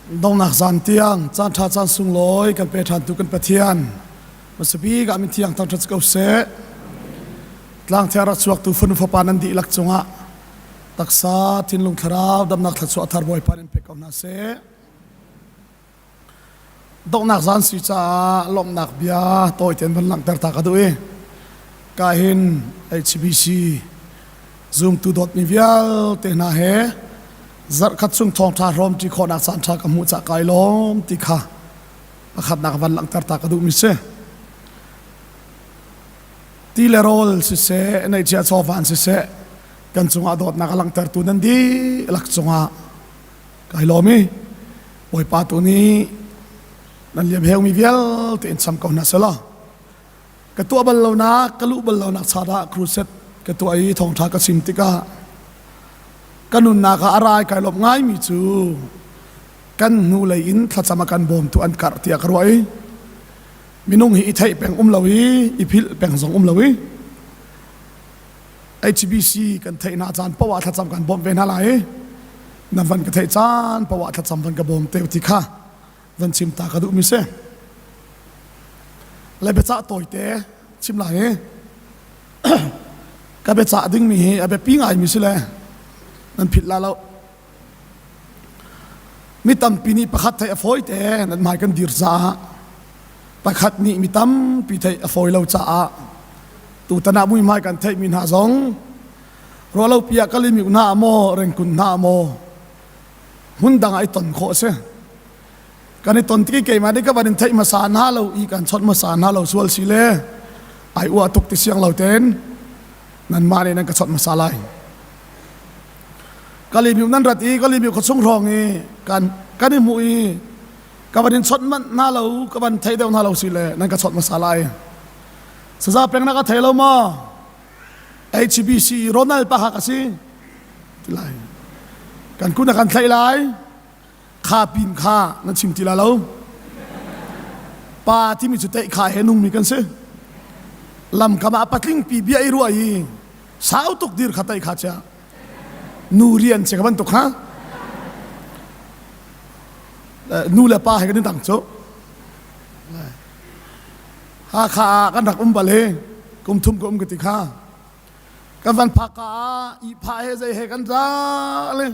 Donghnak zan tiang caan ṭha caan sunglawi kan pe ṭhan tu kan Pathian hmasabik ah mithiang thangṭhat si ko seh. Tlangthiang rak chuaktu fanu fapa nan dihlak cungah taksa thinlung thlarau damnak thluachuah thar Bawipa in pe ko hna seh. Donghnak zan si caah lawmhnak bia tawi tein van langhter ta ka duh i ka hin HBC zumtu dawtmi vialte hna he zarhkhat chung thawngṭha hrawmṭi khawhnak caanṭha ka hmuh cah kai lawm ti kha pakhatnak van langhter ta ka duhmi si. Ti le rawl siseh, neihchiah chawva siseh, kan cungah dawtnak a langhtertu nan dihlak cungah kai lawm i Bawipa tu nih nan liam heumi vialte in cham ko hna selaw ka tuah bal lonak ka luh bal lonak cha dah crusade ka tuah i thawngṭha ka chim tikah ka nunnak ah a rai kai lawmh ngaimi cu kan hnu lei in thlacam a kan bawmtu an karh tiah ka ruah i minung hi i theih peng um lo i i philh peng zong um lo i HBC kan theih hna caan poah ah thlacam kan bawmh ve hna lai i na van ka theih caan poah ah thlacam van ka bawm te ti kha van chim ta ka duhmi si. Le biacah tawite chim lai i ka biacah dingmi hi a biapi ngaimi si le nan philh la lo. Mi tampi nih pakhat theih a fawi te nan hmai kan dir caah pakhat nih mi tampi theih a fawi lo caah tutan ah muihmai kan theihmi hna zong ruahlopi ah kalimi hna maw rengkun hna maw hmun dang ah i ton khawh a si kan i ton tik i keimah nih ka van in theih hmasa hna lo i kan chawnh hmasa hna lo sual si le ai uah tuk ti siang lo ten nanmah nih nan ka chawnh hmasa lai Kalimiu nan rat i Kalimiu khuachung hrawng i kan kan i hmuh i ka van in chawnh manh hna lo ka van thei deuh hna lo si le nan ka chawnh hmasa lai saza peng na ka thei lo maw HBC Ronald pa kha ka si ti lai kan kun a kan thlaih lai kha pin kha nan chim ti la lo pa timi cu teih kha he nungmi kan si lam kam ah patling pi bia i ruah i sau tuk dir kha tai kha chia nu rian che ka bantuk ha nu le pa he kan dang cu ha kha kan rak um bal he kum thum ka um ka ti kha kan van phak ka i pha he zei he kan za le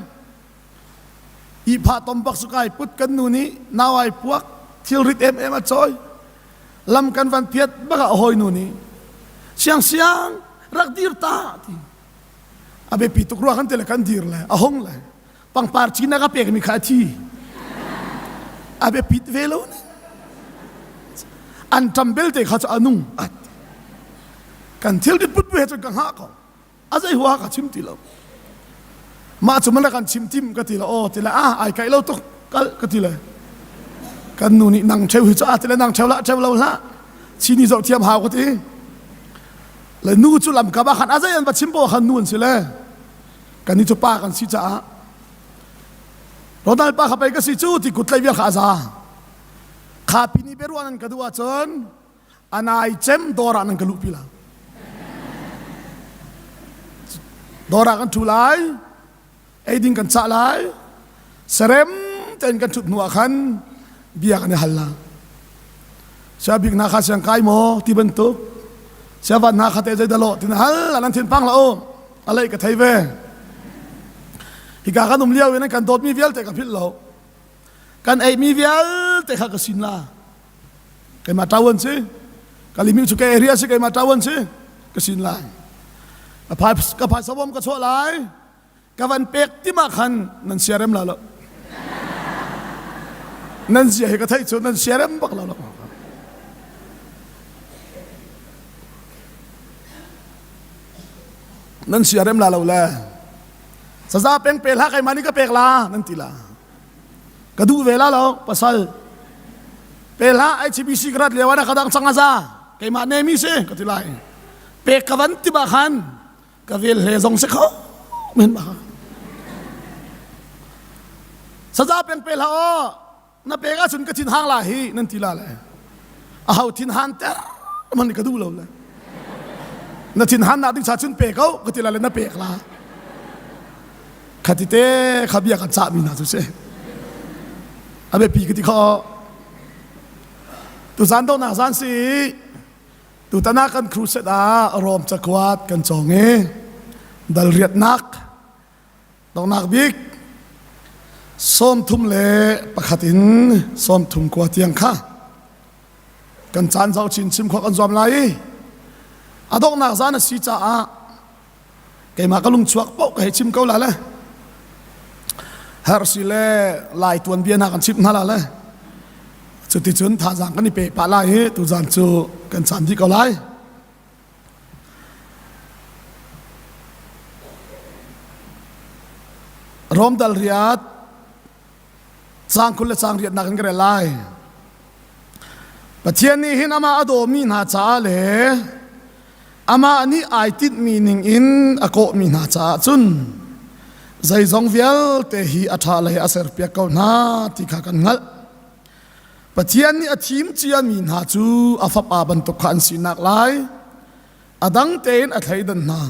i pha tom bak su kai put kan nu nih nau ai puak thil rit em em a choi lam kan van phiat bak ah hawi nu nih siang siang rak dir ta ti a biapi tuk rua kan te le kan dir le a hong le pangpar cin a ka pek mi kha a thi a biapit ve lo ni an ṭam belte kha cu a nung at kan thil dit put he cun ka hngah ko a zei hua ka chim ti lo mah cu mana kan chim tim ka ti lo aw ti le ah ai kai lo tuk kal ka ti le kan nu nih nang cheu hi cu a ti le nang cheu la cheu lo hlah chini zoh thiam hau ka ti le nu cu lam ka ba khan a zei an va chim po khan nu an si le kan ni cu pa kan si caah Ronald pa kha pei ka si cu ti kut tlai vial kha a za kha pini beruan an ka duh ahcun anai cem dawr ah nan ka luhpi la dawr ah kan ṭhu lai ei ding kan cah lai serem tein kan ṭhut hnu ah khan bia kan i hal la sia bik na kha siang kai maw ti bantuk sia van na kha te zei dalo tin hal nan thin pang la o alei ka thei ve hika kan um lio in kan dawtmi vialte ka philh lo kan ei mi vialte kha ka sin la keimah ṭawan si kalimi cu ka area si keimah ṭawan si ka sin lai ka phai ka phaisa bawm ka chuah lai ka van pek tim ah khan nan siarem la lo nan zia hi ka theih cu nan siarem bak lo lo nan siarem la lo le saza peng pe hlah keimah nih ka pek la nan ti la ka duh ve la lo pasal pe hlah HBC ka rat lio ah ka dang cang aza keimah nemi si ka ti lai pek ka van ti ba khan ka vel hle zong si kho men ba saza peng pe hlah aw na pek ahcun ka thin hang la hi nan ti la le a ho thin han ter man ka duh lo le na thin han nak ding cha cun pe ko ka ti la le na pek la khati te kha bia kan cah mi hna cu si. A biapi ka ti kho. Tuzan donghnak zan si tutan ah kan crusade ah Rom cakuat kan cawng i dal riatnak donghnak bik 31 in 39 tiang kha kan caan zau chin chim khawh kan zuam lai i a donghnak zan a si caah keimah ka lung chuak paoh ka hei chim ko la le her si le lai tuan bia hna kan chimh hna la le cuticun thazaang kan i pe pah lai hi tuzan cu kan caan dih ko lai. Rom dal riat Caang 20 le caang riatnak in ka rel lai. Pathian nih hin amah a dawmi hna caah le amah nih ai tinhmi ning in a kawhmi hna caah cun zeizong vialte hi a ṭha lei a serpiak ko hna ti kha kan hngalh. Pathian nih a thim ciami hna cu a fapa bantuk kha an sinak lai a dang tein a thleidan hna.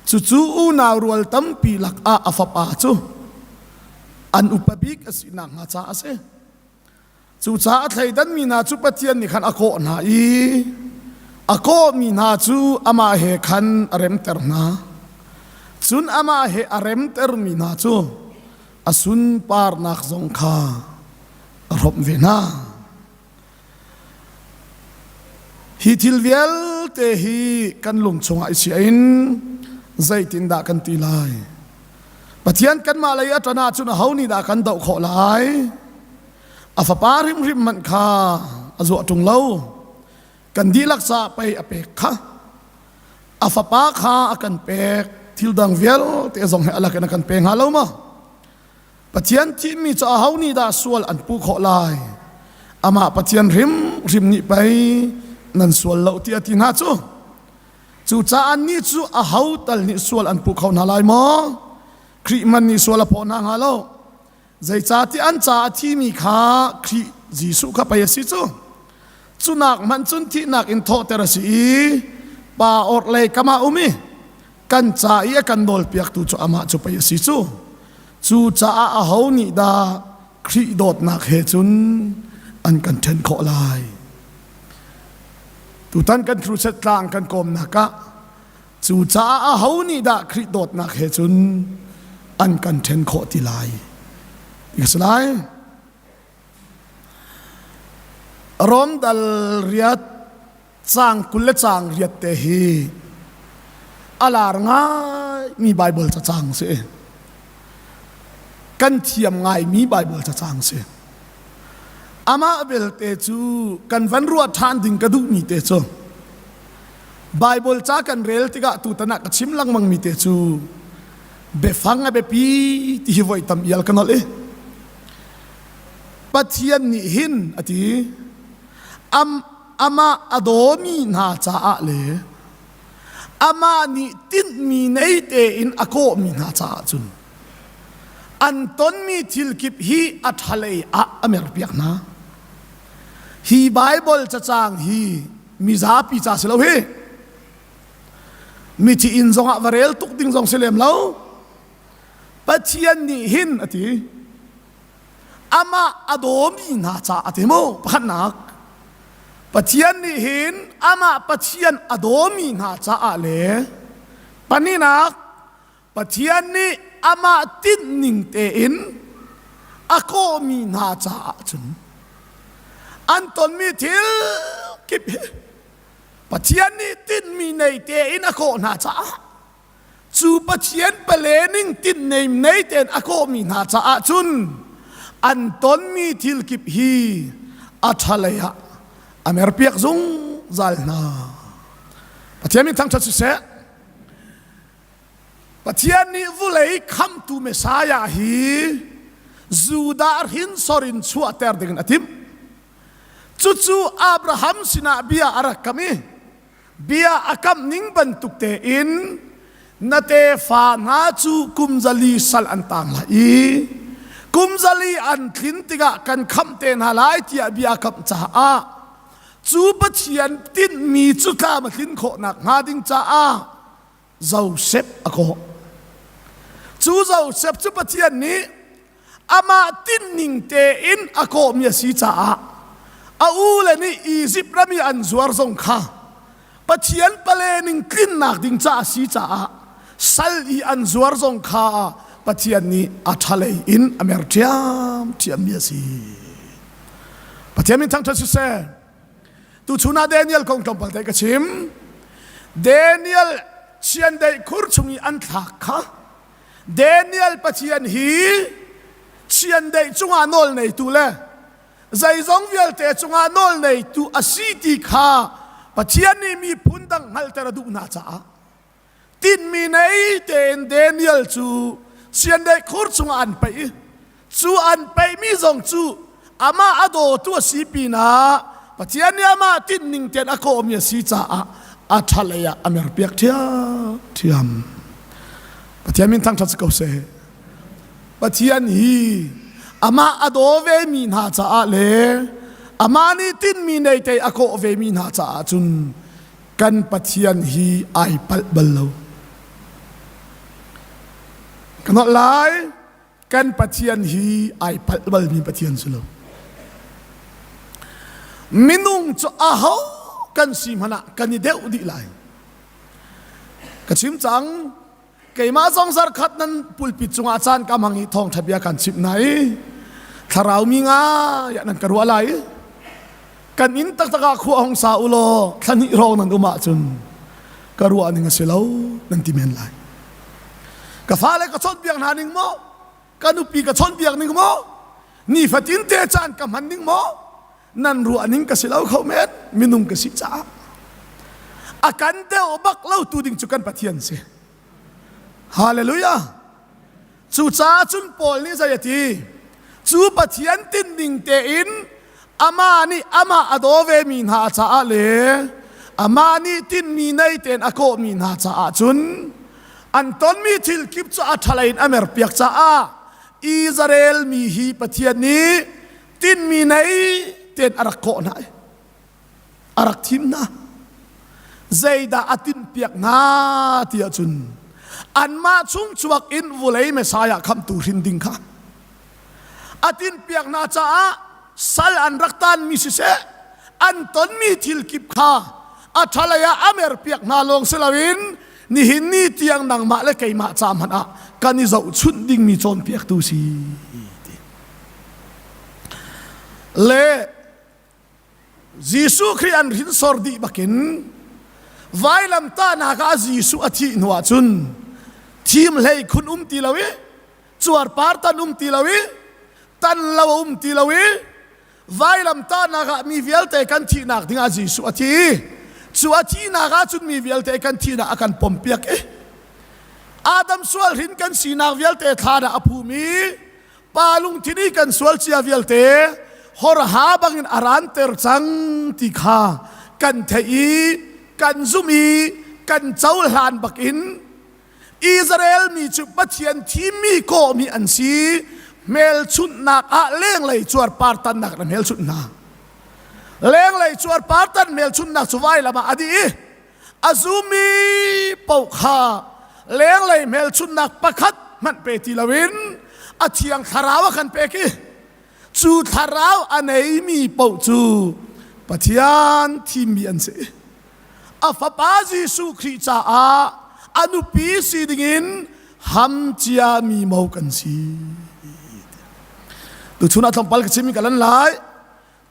Cucu unau rual tampi lakah a fapa cu an upa bik a si nakhnga caah a si. Cucaah a thleidanmi hna cu Pathian nih khan a kawh hna i a kawhmi hna cu amah he khan a remter hna. Cun amah he a remtermi hna cu a sunparnak zong kha a hrawmh ve hna. Hi thil vialte hi kan lung chungah i chia in zeitindah kan ti lai? Pathian kanmah lei a ṭan ahcun aho nih dah kan doh khawh lai? A fapa hrimhrim hmanh kha a zuah ṭung lo. Kan dihlak caah pei a pek kha. A fapa kha a kan pek. Thil dang vialte zong he a lakin a kan pe hnga lo maw? Pathian thimmi cu aho nih dah sual an puh khawh lai? Amah Pathian hrimhrim nih pei nan sual lo tiah a ti hna cu. Cucaah annih cu aho tal nih sual an puh kho hna lai maw? Khrih man nih sual a phaw hna hnga lo. Zeicahtiah an caah a thimi kha Khrih Jesuh kha pei a si cu. Cunak hmanh cun thihnak in thawhter a si i pa orhlei kam ah um i kan ca i a kan nawlpiaktu cu amah cu pei a si cu. Cucaah aho nih dah Khrih dawtnak he cun an kan ṭhen khawh lai? Tutan kan crusade tlang kan kawmnak ah cucaah aho nih dah Khrih dawtnak he cun an kan ṭhen khawh ti lai? Ti ka si lai. Rom dal riat caang 20 le caang riat te hi a lar ngaimi Baibal cacang si. Kan thiam ngaimi Baibal cacang si. Amah belte cu kan van ruah ṭhan ding ka duhmi te cu Baibal ca kan rel tikah tutan ah ka chim lengmangmi te cu biafang a biapi ti hi voi tam ial ka nolh i Pathian nih hin a ti am amah a dawmi hna caah le amah nih tinhmi nei tein a kawhmi hna caah cun an tonmi thil kip hi a ṭhalei ah a merpiak hna. Hi Baibal cacang hi mizapi ca si lo hi. Mithi inn zongah va rel tuk ding zong si lem lo. Pathian nih hin a ti amah a dawmi hna ca a ti mu pakhatnak Pathian nih hin amah Pathian a dawmi hna caah le pahnihnak Pathian nih amah tinhning tein a kawhmi hna caah cun an tonmi thil kip hi Pathian nih tinhmi nei tein a kawh hna caah Cu Pathian pale ning tinh nei tein a kawhmi hna caah cun an tonmi thil kip hi a ṭhalei ah a merpiak zungzal hna. Pathian min thangṭhat siseh. Pathian nih vulei khamtu Messiah hi Judah hrinsor in chuahter dingin a timh. Cucu Abraham sinah bia a rak kam i Bia a kamh ning bantuk tein na tefa hna cu kum 400 sal an tang lai i kum 400 an tlin tikah kan khamh te hna lai tiah bia a kamh caah cu Pathian tinhmi cu tlam a tlin khawh nakhnga ding caah Josef a kawh. Cu Josef cu Pathian nih. Amah tinning tein a kawhmi a si caah a ule nih Izipt ram i an zuar zong kha Pathian pale ning tlinnak ding ca a si caah sal i an zuar zong kha Pathian nih a ṭhalei in a mer ṭhiamṭhiammi a si. Pathian min thangṭhat siseh. Tuchun ah Daniel kong tlawmpal te ka chim. Daniel chiandeih khur chung i an thlak kha Daniel Pathian hi chiandeih cungah nawl neitu le zeizong vialte cungah nawl neitu a si ti kha Pathian nih miphun dang hngalhter a duh hna caah tinhmi nei tein Daniel cu chiandeih khur chungah an paih i cu an paihmi zong cu amah a dawtu a si pinah Pathian nih amah tinhning tein a kawhmi a si caah a ṭhalei ah a merpiak ṭhiamṭhiam. Pathian min thangṭhat si ko seh. Pathian hi amah a daw vemi hna caah le amah nih tinhmi nei te a kawh vemi hna caah cun kan Pathian hi ai palh bal lo. Ka nolh lai. Kan Pathian hi ai palh balmi Pathian si lo. Minung cu aho kan si hmanh ah kan i deuh dih lai. Ka chim cang, keimah zong zarkhat nan pulpit cungah caan ka hmang i thawngṭha bia kan chimh hna i thlarau mi ngai ah nan ka ruah lai i kan inn taktak ah khua hong sa u law thla hnih hrawng nan um ahcun ka ruah ning a si lo nan ti men lai. Ka fale ka chawnhbiak hna ning maw? Ka nupi ka chawnhbiak ning maw? Nifatin te caan ka hman ning maw? Nan ruah ning ka si lo kho men, minung ka si caah. A kan deuh bak lo tu ding cu kan Pathian si. Hallelujah. Cucaah cun Paul nih zei a ti? Cu Pathian tinning tein amah nih amah a daw vemi hna caah le amah nih tinhmi nei tein a kawhmi hna caah cun an tonmi thil kip cu a ṭhalei in a merpiak caah Israel mi hi Pathian nih tinhmi nei tein a rak kawh hna i a rak thim hna. Zeidah a tinhpiak hna ti ahcun anmah chung chuak in vulei Messiah khamhtu hrin ding kha a tinhpiak hna caah sal an rak taanmi siseh an tonmi thil kip kha a ṭhalei ah a merpiak hna lawng si loin nihin ni tiang nangmah le keimah ca hmanh ah kan i zohchunh dingmi cawnpiaktu si ti le Jesuh Khrih an hrinsor dih bakin vailamtahnak ah Jesuh a thih hnu ah cun thim hlei khun um ti lo i cuarpar tan um ti lo i tan lo a um ti lo i vailamtahnak ah mi vialte kan thihnak dingah Jesuh a thi. Cu a thihnak ah cun mi vialte kan thihnak a kan pompiak i Adam sual hrin kan sinak vialte thlan ah a phum i Pa lungthin i kan sual cia vialte horha bangin a ranter cang ti kha kan theih i kan zumh i kan cohlan bakin Israel mi cu Pathian thimmi kawhmi an si hmelchunhnak ah lenglei cuarpar tannak na hmelchunh hna. Lenglei cuarpar tan hmelchunhnak cu vailam ah a dih i a zummi paoh kha lenglei hmelchunhnak pakhat hmanh pe ti loin a thiang thlarau a kan pek i cu thlarau a neimi paoh cu Pathian thimmi an si. A fapa Jesuh Khrih caah a nupi si dingin ham ciami mo kan si. Tuchun ah tlawmpal ka chim ka lan lai.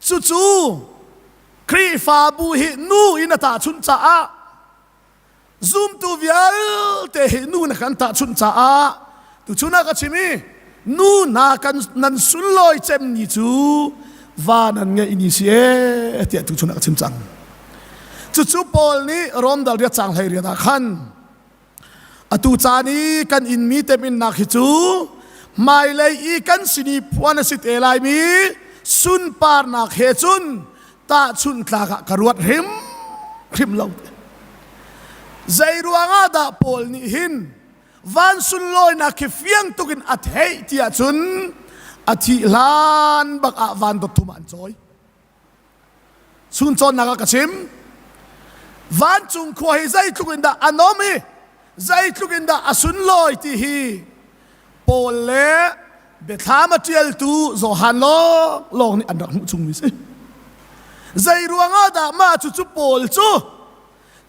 Cucu Khrihfabu hi nu in a tahchunh caah zumtu vialte hi nu na kan tahchunh caah tuchun ah ka chim i nu hna kan nan sunlawi cem ni cu va nan ngeih ni si e tiah tuchun ah ka chim cang. Cucu Paul nih Rom dal riat cang hlei riat ah khan Atu caan i kan inmi teminnak hi cu hmailei i kan sin i phuan a si te laimi sunparnak he cun tahchunh tlak ah ka ruat hrimhrim lo. Zei ruangah dah Paul nih hin van sunlawinak khi fiang tuk in a theih ti ahcun a thih hlan bak ah van dot thum ah an cawi. Chun cawnnak ah ka chim. Vancung khua hi zeitluk in dah a nom i zeitluk in dah a sunlawi ti hi Paul le Biathlam a ṭialtu Johan lawng lawng nih an rak hmuh chungmi si. Zei ruangah dah mah cucu Paul cu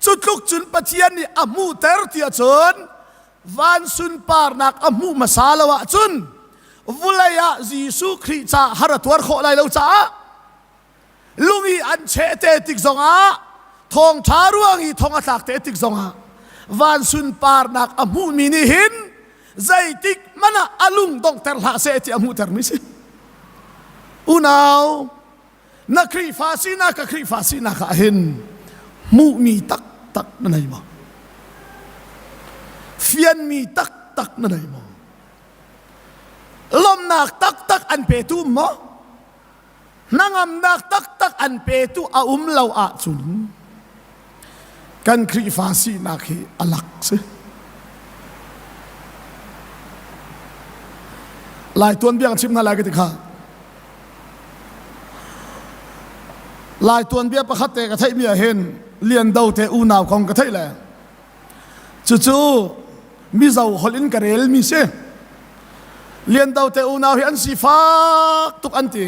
cu tluk cun Pathian nih a hmuhter tiah cun van sunparnak a hmuh hmasa lo ahcun vulei ah Jesuh Khrih caah har a tuar khawh lai lo caah lung i an cheh te tik zongah thawngṭha ruang i thong a tlak te tik zongah van sunparnak a hmuhmi nih hin zeitik hmanh ah a lung donghter hlah seh ti a hmuhtermi si. Unau, na Khrihfa sinak ka Khrihfa sinak ah hin hmuhmi taktak na nei maw? Fianmi taktak na nei maw? Lawmhnak taktak an petu um maw? Hnangamnak taktak an petu a um lo ahcun kan Khrihfa sinak hi a lak si. Lai tuanbia ka chim hna lai ka ti kha. Lai tuanbia pakhat te ka theihmi ah hin Lian Do te unau kong ka theih le cucu Mizo holh in ka relmi si. Lian Do te unau hi an sifak tuk an ti.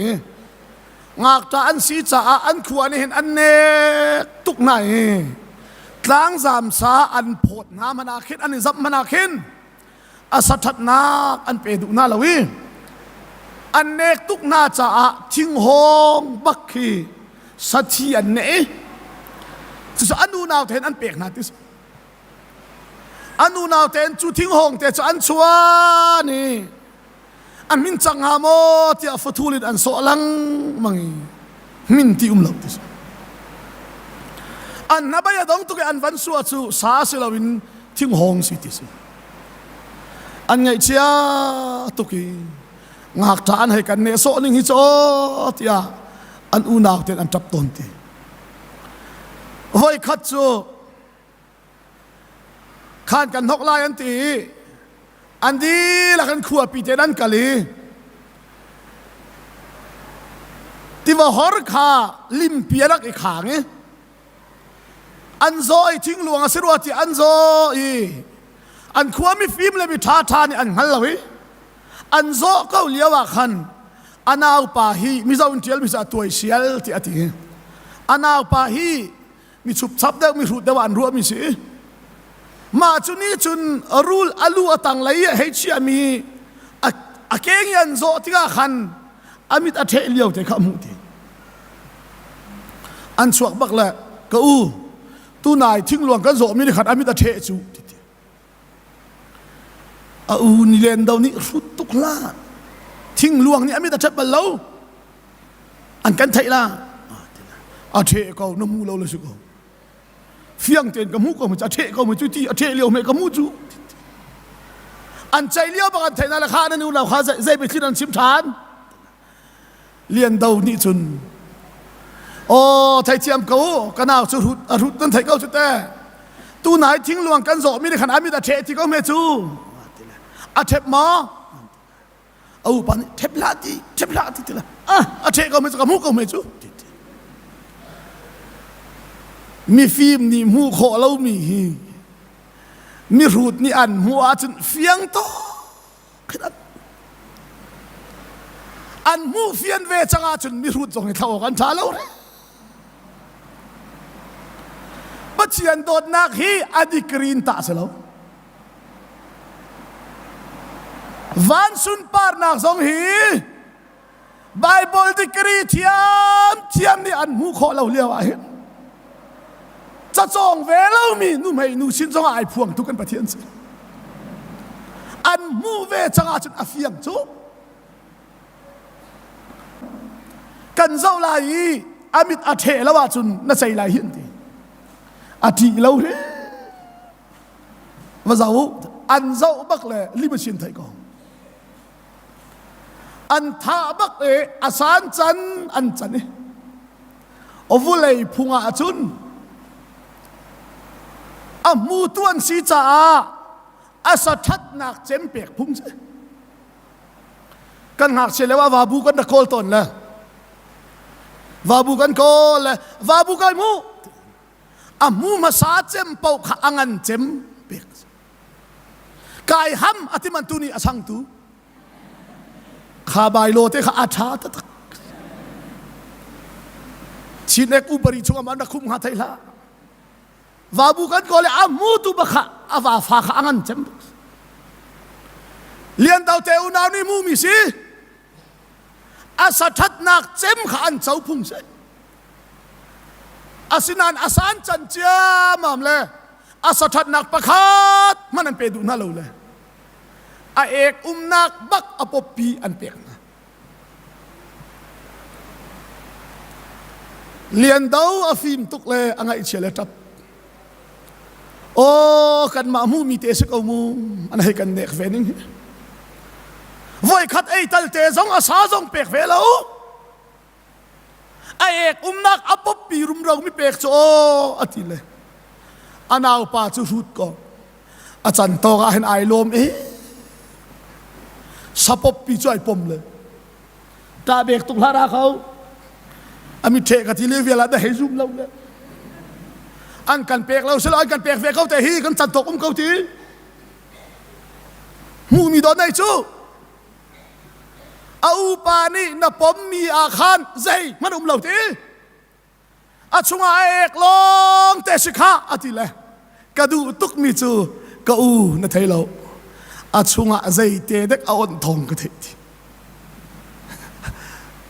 Ngakṭah an si caah an khua nih hin an nek tuk hna i tlangzam sa an phawt hna hmanh ah khin an i zamh hmanh ah khin a sa ṭhatnak an pe duh hna lo i an nek tuk hna caah thinghawng bak khi sathi an neh i cucu an unau tein an pek hna ti si. An unau tein cu thinghawng te cu an chuan i a hmin cang hnga maw tiah fathul in an sawh lengmang i hmin ti um lo ti si. An hnabei a dong tuk i an van sua cu sa si loin thinghawng si ti si. An ngaihchia tuk i ngakṭah an hei kan nehsawh ning hi caw tiah an unau tein an ṭap tawn ti. Voikhat cu Khan kan hnok lai an ti i an dihlak in khuapi tein an kal i tiva hor kha limpi a rak i khang i an zaw i thingluang a si rua ti an zaw i an khua mifim le mi ṭhaṭha nih an hngal lo i an zawh ko lio ah khan a naupa hi Mizo in ṭialmi cu a tuai sial ti a ti a naupa hi mi chupchap deuh mi hrut deuh ah an ruahmi si mah cu nih cun rul a lu a tang lei i hei chiahmi a keng i an zawh tikah khan a mit a ṭheh lio te kha a hmuh ti an chuak bak le ka u tunai thingluang kan zawhmi nih khan a mit a ṭheh cu ti ti a u ni len do nih hrut tuk hlah thingluang nih a mit a ṭhep bal lo an kan theih la a ṭheh ko na hmu lo le si ko fiang tein ka hmuh ko a ṭheh ko cu ti a ṭheh lio me ka hmuh cu an ceih lio bak an theih na le kha nan unau kha zei biathli an chim ṭhan Lian Do nih cun aw theithiam ko ka nau cu hrut a hrut nan theih ko cu te tu nai thingluang kan zawh mi nih khan a mit a ṭheh ti ko me cu a ṭhep maw a upa nih ṭhep hlah ti ṭhep hlah ti ti la ah a ṭheh ko me cu ka hmuh ko me cu ti ti mifim nih hmuh khawh lomi hi mihrut nih an hmuh ahcun fiang tawk an hmuh fian ve cang ahcun mihrut zong hi thla awk an ṭha lo re Pathian dawtnak hi a degree in tah si lo Van sunparnak zong hi Bible degree thiam thiam nih an hmuh khawh lo lio ah hin cacawng ve lomi nuhmei nu sin zongah ai phuang tu kan Pathian si. An hmuh ve cang ahcun a fiang cu. Kan zoh lai i a mit a ṭheh lo ahcun na cei lai hi an ti. A ṭih lo hrim. Va zoh u an zoh bak le limousine theih ko an thah bak i a san can an can i vulei phung ah cun a hmutu an si caah a sa ṭhatnak cem pek phung si kan ngakchia lio ah vabu kan rak kawl tawn le vabu kan kawl le vabu kai mu a hmu hmasa cem paoh kha a ngan cem pek kai ham a ti man tu nih a changtu. Kha bailo te kha a ṭha taktak. Chin ek upari chungah man rak khum hnga thei hlah. Vabu kan ko le a mu tu bakha a va fa kha a ngan cem. Lian Do te unau nih mu mi si. A sa ṭhatnak cem kha an co phung si. Asinain a san can ciamam le a sa ṭhatnak pakhat hmanh an pe duh hna lo le a ek umnak bak a pawppi an pek hna. Lian Do a fim tuk le a ngaihchia le ṭap. Aw kanmah hmuhmi te si ko mu an hei kan nek ve ning hi. Voikhat ei tal te zong a sa zong pek ve lo. A ek umnak a pawppi rumro mi pek cu aw a ti le a naupa cu hrut ko. A can tawk ah hin ai lawm i sapawppi cu ai pom le ṭah bek tuk hlah ra kho ami ṭheh ka ti le vial ah da hei zum lo le an kan pek lo silo an kan pek ve ko te hi kan can tawk um ko ti hmuhmi dawt nei cu a upa nih na pommi ah khan zei hmanh um lo ti a chungah a ek lawng te si kha a ti le ka duh tukmi cu ka u na thei lo a chungah zeite dek a onh thawng ka theih ti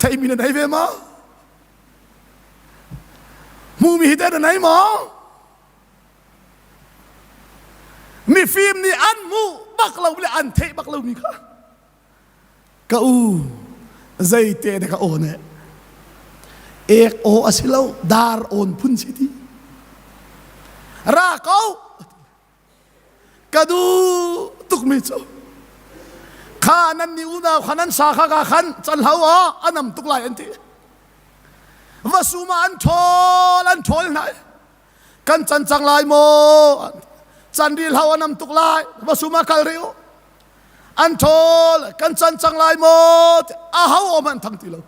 theimi na nei ve maw hmumi hi te na nei maw mifim nih an hmuh bak lo le an theih bak lomi kha Ka u, zeite na ka aw ne? Ek aw a si lo, dar awn phun si ti. Ra ko! Ka duh tukmi cu. Kha nan nih unau kha nan sa kha ka khan can hlau aw a nam tuk lai an ti. Va sum ah an ṭhawl an ṭhawl hna. Kan can cang lai maw? Can rih hlau a nam tuk lai. Va sum ah kal rih u. An ṭhawl kan can cang lai maw? A ho aw hmanh thang ti lo.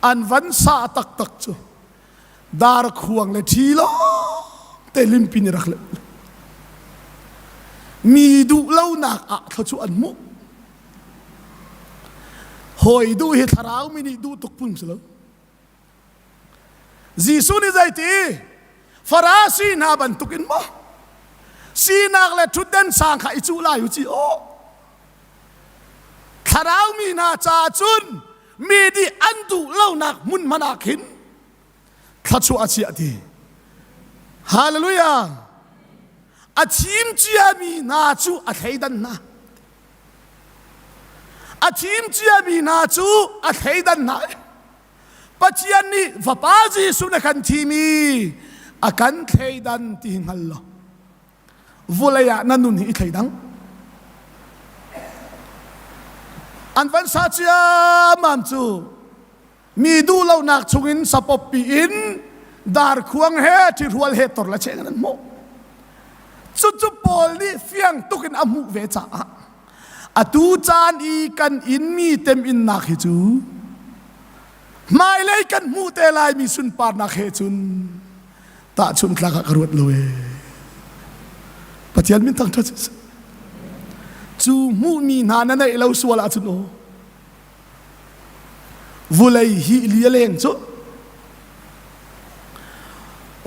An van sa taktak cu dar khuang le ṭhi lawng te limpi nih rak le mi duh lonak ah thluachuah an hmuh. Hawi duh hi thlarau mi nih duh tuk phung si lo. Jesuh nih zeiti? Farasi hna bantukin maw sinak le ṭhutden sang kha i cuh lai u ci aw. Thlarau mi hna caah cun mi nih an duh lonak hmun hmanh ah khin thluachuah a chiah ti. Hallelujah! A thim ciami hna cu a thleidan hna. A thim ciami hna cu a thleidan hna. Pathian nih Fapa Jesuh na kan thimi a kan thleidan ti hi hngal law vulei ah na nun hi i thleidang. An van sa ciammam cu mi duhlonak chungin sapawppi in darkhuang he ṭhihrual he tor le cheng an hmuh. Cucu Paul nih fiang tuk in a hmuh ve caah atu caan i kan inmi teminnak hi cu hmailei kan hmuh te laimi sunparnak he cun tahchunh tlak ah ka ruat lo ee. Pathian min thangṭhat siseh. Cu hmuhmi hna na neih lo sual ahcun aw vulei hi li a leng cu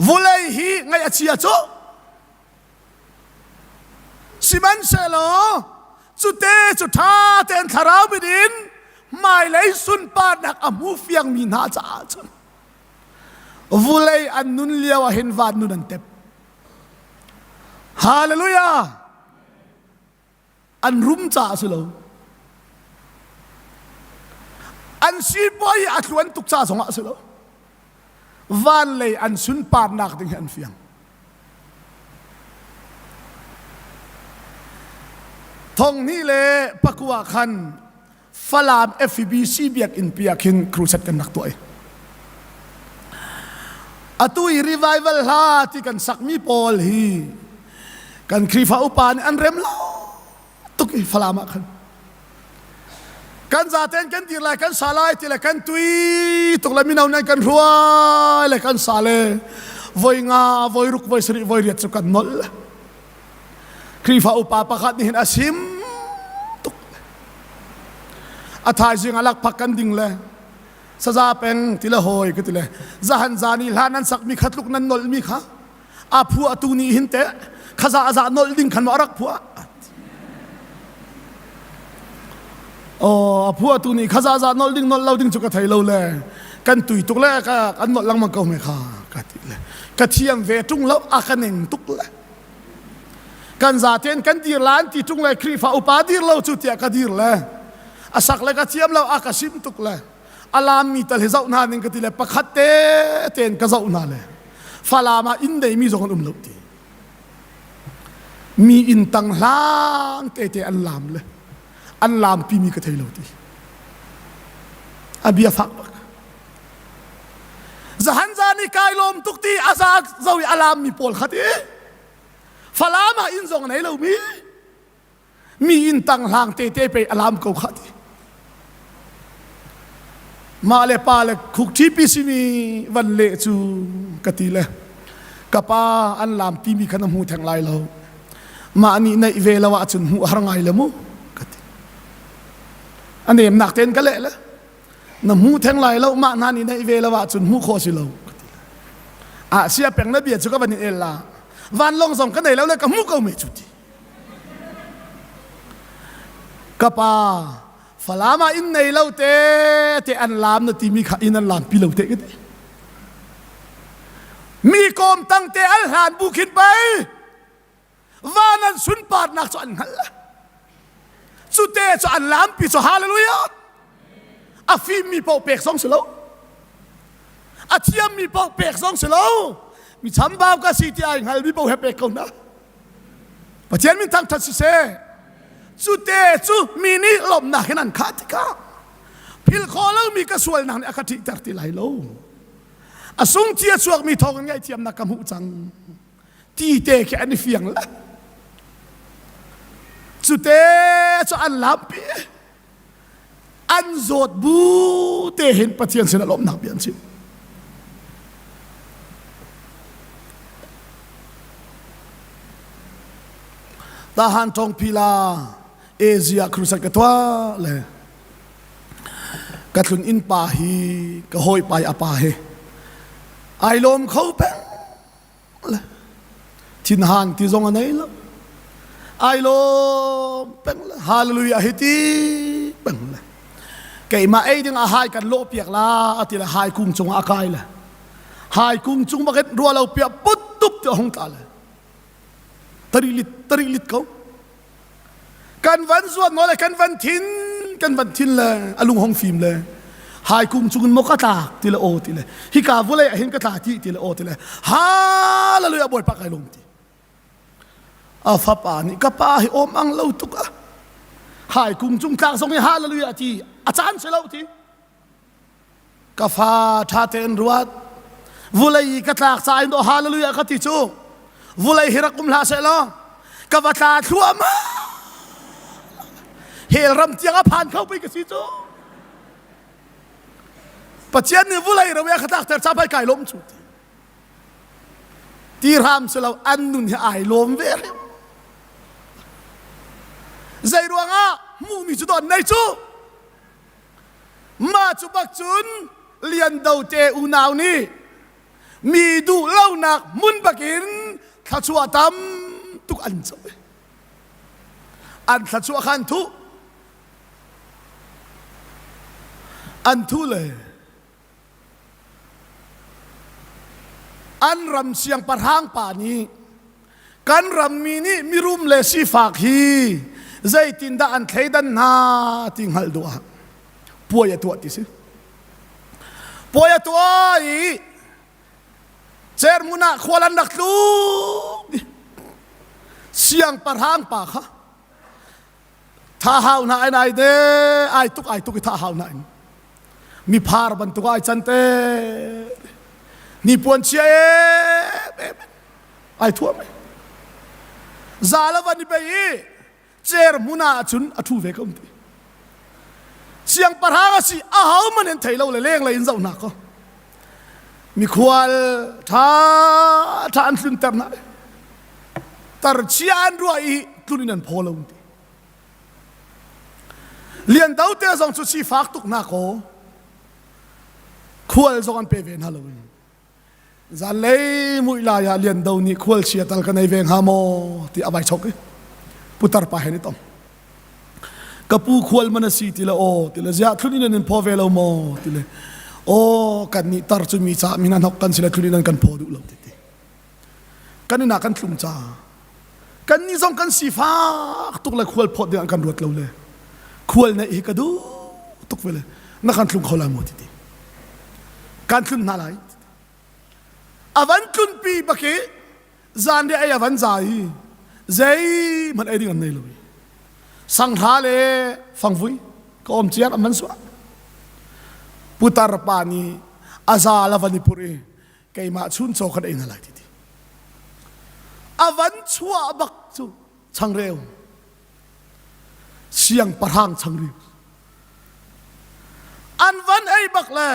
vulei hi ngaih a chia cu Sihmanhsehlaw cute cu ṭha tein thlarau min in hmailei sunparnak a hmu fiangmi hna caah cun vulei an nun lio ah hin van nun an tep. Hallelujah! An rum caah a si lo. An sipuai a tluan tuk ca zongah a si lo. Van lei an sunparnak ding hi an fiang. Thonghnih le pakua khan Falam FEBC biakinn pi ah khin crusade kan rak tuah i atu i revival hla ti kan sakmi pawl hi kan Khrihfa upa nih an rem lo tuk i Falam ah khan kan zaten kan dir lai kan sa lai ti le kan tui tuk le mino nan kan hruai le kan sa le voi nga voi ruk voi sarih voi riat cu kan nolh Khrihfa upa pakhat nih hin a sim tuk. A thaizing a lakphak kan ding le saza peng ti le hawi ka ti le zahan zan i hlan an sakmi kha tluk nan nolhmi kha a phuah tu nih hin teh khaza za nolh ding khan maw a rak phuah Oh, a phuah tu nih khaza za nolh ding nolh lo ding cu ka thei lo le kan tui tuk le ka kan nolh lengmang ko me kha ka ti le ka thiam ve ṭung lo a ka neng tuk le kan zaten kan dir la an ti ṭung le Khrihfa upa dir lo cu tiah ka dir le a sak le ka thiam lo a ka sim tuk le a lam mi tal hi zoh hna ning ka ti le pakhat te tein ka zoh hna le Falam ah inn nei mi zong an um lo ti mi inn tang hlang te te an lam le an lam pi mi ka thei lo ti a bia fak bak zahan zan i kai lawm tuk ti a za zo i a lam mi pawl kha ti Falam ah inn zong nei lo mi mi inn tang hlang te te pe a lam ko kha ti mah le pa le khuk ṭhipi simi van leh cu ka ti le ka pa an lam timi kha na hmu theng lai lo mah nih neih ve lo ahcun hmuh har ngai le mu ka ti a nemnak tein ka leh le na hmu theng lai lo mah hna nih neih ve lo ahcun hmuh khawh si lo ka ti le ah sia peng na bia cu ka van in el la vanlawng zong ka nei lo le ka hmu ko me cu ti Ka pa, Falam ah inn nei lo te te an lam na timi kha inn an lam pi lo te ka ti. Mi kawm tang te al hlan bu khin pei van an sunparnak cu an hngal la. Cu te cu an lampi cu hallelujah. A fimmi paoh pek zong si lo. A thiammi paoh pek zong si lo. Mi chambau ka si ti ai hngalmi paoh he pek ko na. Pathian min thangṭhat siseh. Cu te cu mi nih lawmhnak in an khah tikah philh khawh lomi ka sualnak nih a ka ṭihter ti lai lo. A sung cia chuakmi thawng in ngaihthiamnak ka hmuh cang. Ti te khi an i fiang le. Cu te cu an lampi. An zawt bu te hin Pathian sinah lawmhnak bia an chim. Tahan Tawngphila Asia crusade ka tuah le ka tlun inn pa hi ka hawipa i a pa hi ai lawm kho peng le thinhan ti zong a nei lo ai lawm peng le hallelujah hi ti peng le keimah ei ding ah hai kan lawh piak la ati le hai kung cung ah a kai le hai kung cung bakin rua lo piah put tup ti hong tla le tari lit tari lit ko Kan van zuat maw le kan van thin kan van thin le a lung hong fim le hai kung cungin maw ka tlak ti le aw ti le hika vulei ah hin ka tla ti ti le aw ti le hallelujah bawipa kai lung ti a fapa nih ka pa hi awm ang lo tuk a hai kung cung tlak zong hi hallelujah ti a caan si lo ti Ka fa ṭha tein ruat. Vulei i ka tlak ca in dawh hallelujah ka ti cu. Vulei hi rak um hlah seh law ka va tla thluahmah. Hell ram tiang a phan kho pei ka si cu. Pathian nih vulei ro a ka tlakter ca pai kai lawm cu ti. Ti hram si lo an nun hi ai lawm ve hrim. Zei ruangah hmuhmi cu don nei cu. Mah cu bak cun Lian Do te unau nih mi duh lonak hmun bakin thluachuah tam tuk an co. An thluachuah kha an thuh. An thuh le An ram siangpahrang pa nih kan rammi nih mirum le sifak hi zeitindah an thleidan hna ti hngalh duh ah puai a tuah ti si. Puai a tuah i cerhmun ah khual an rak tlung i siangpahrang pa kha tha hau hna in ai de ai tuk ai tuk i tha hau hna in mi phar bantuk ai can te ni puan chia em em ai thuam za la van i bei i cer hmun ah cun a thu ve ko ti siangpahrang a si a ho man in thei lo le leng lei in zoh hna ko mikhual tha tha an tlun ter na tar chia an ruah i tlun in an phaw lo ti. Lian Do te zong cu sifak tuk na kaw khual zong an pe ve hna lo in zanlei mui lai ah Lian Do nih khual chia tal ka nei ve hnga maw ti a vai chok i putar pa he ni tong ka pu khual man a si ti le aw ti le ziah thlun in an in phaw ve lo maw ti le aw kan nih tar cu mi ca min an hok kan si le thlun in an kan phaw duh lo ti ti Kan inn ah kan tlung ca. Kan nih zong kan sifak tuk le khual phawt ding ah kan ruat lo le khual neih hi ka duh tuk ve le na kan tlung kho lai maw ti ti. Kan tlun hna lai. A van tlunpi bak i zanriah ei a van za i zeihmanh ei ding an nei lo i sanghra le fangvui ka awm ciar an van suah. Putar pa nih a zal a van i purh i keimah chuncaw kan ei hna lai ti ti a van chuah bak cu changreu siangpahrang changreu an van ei bak le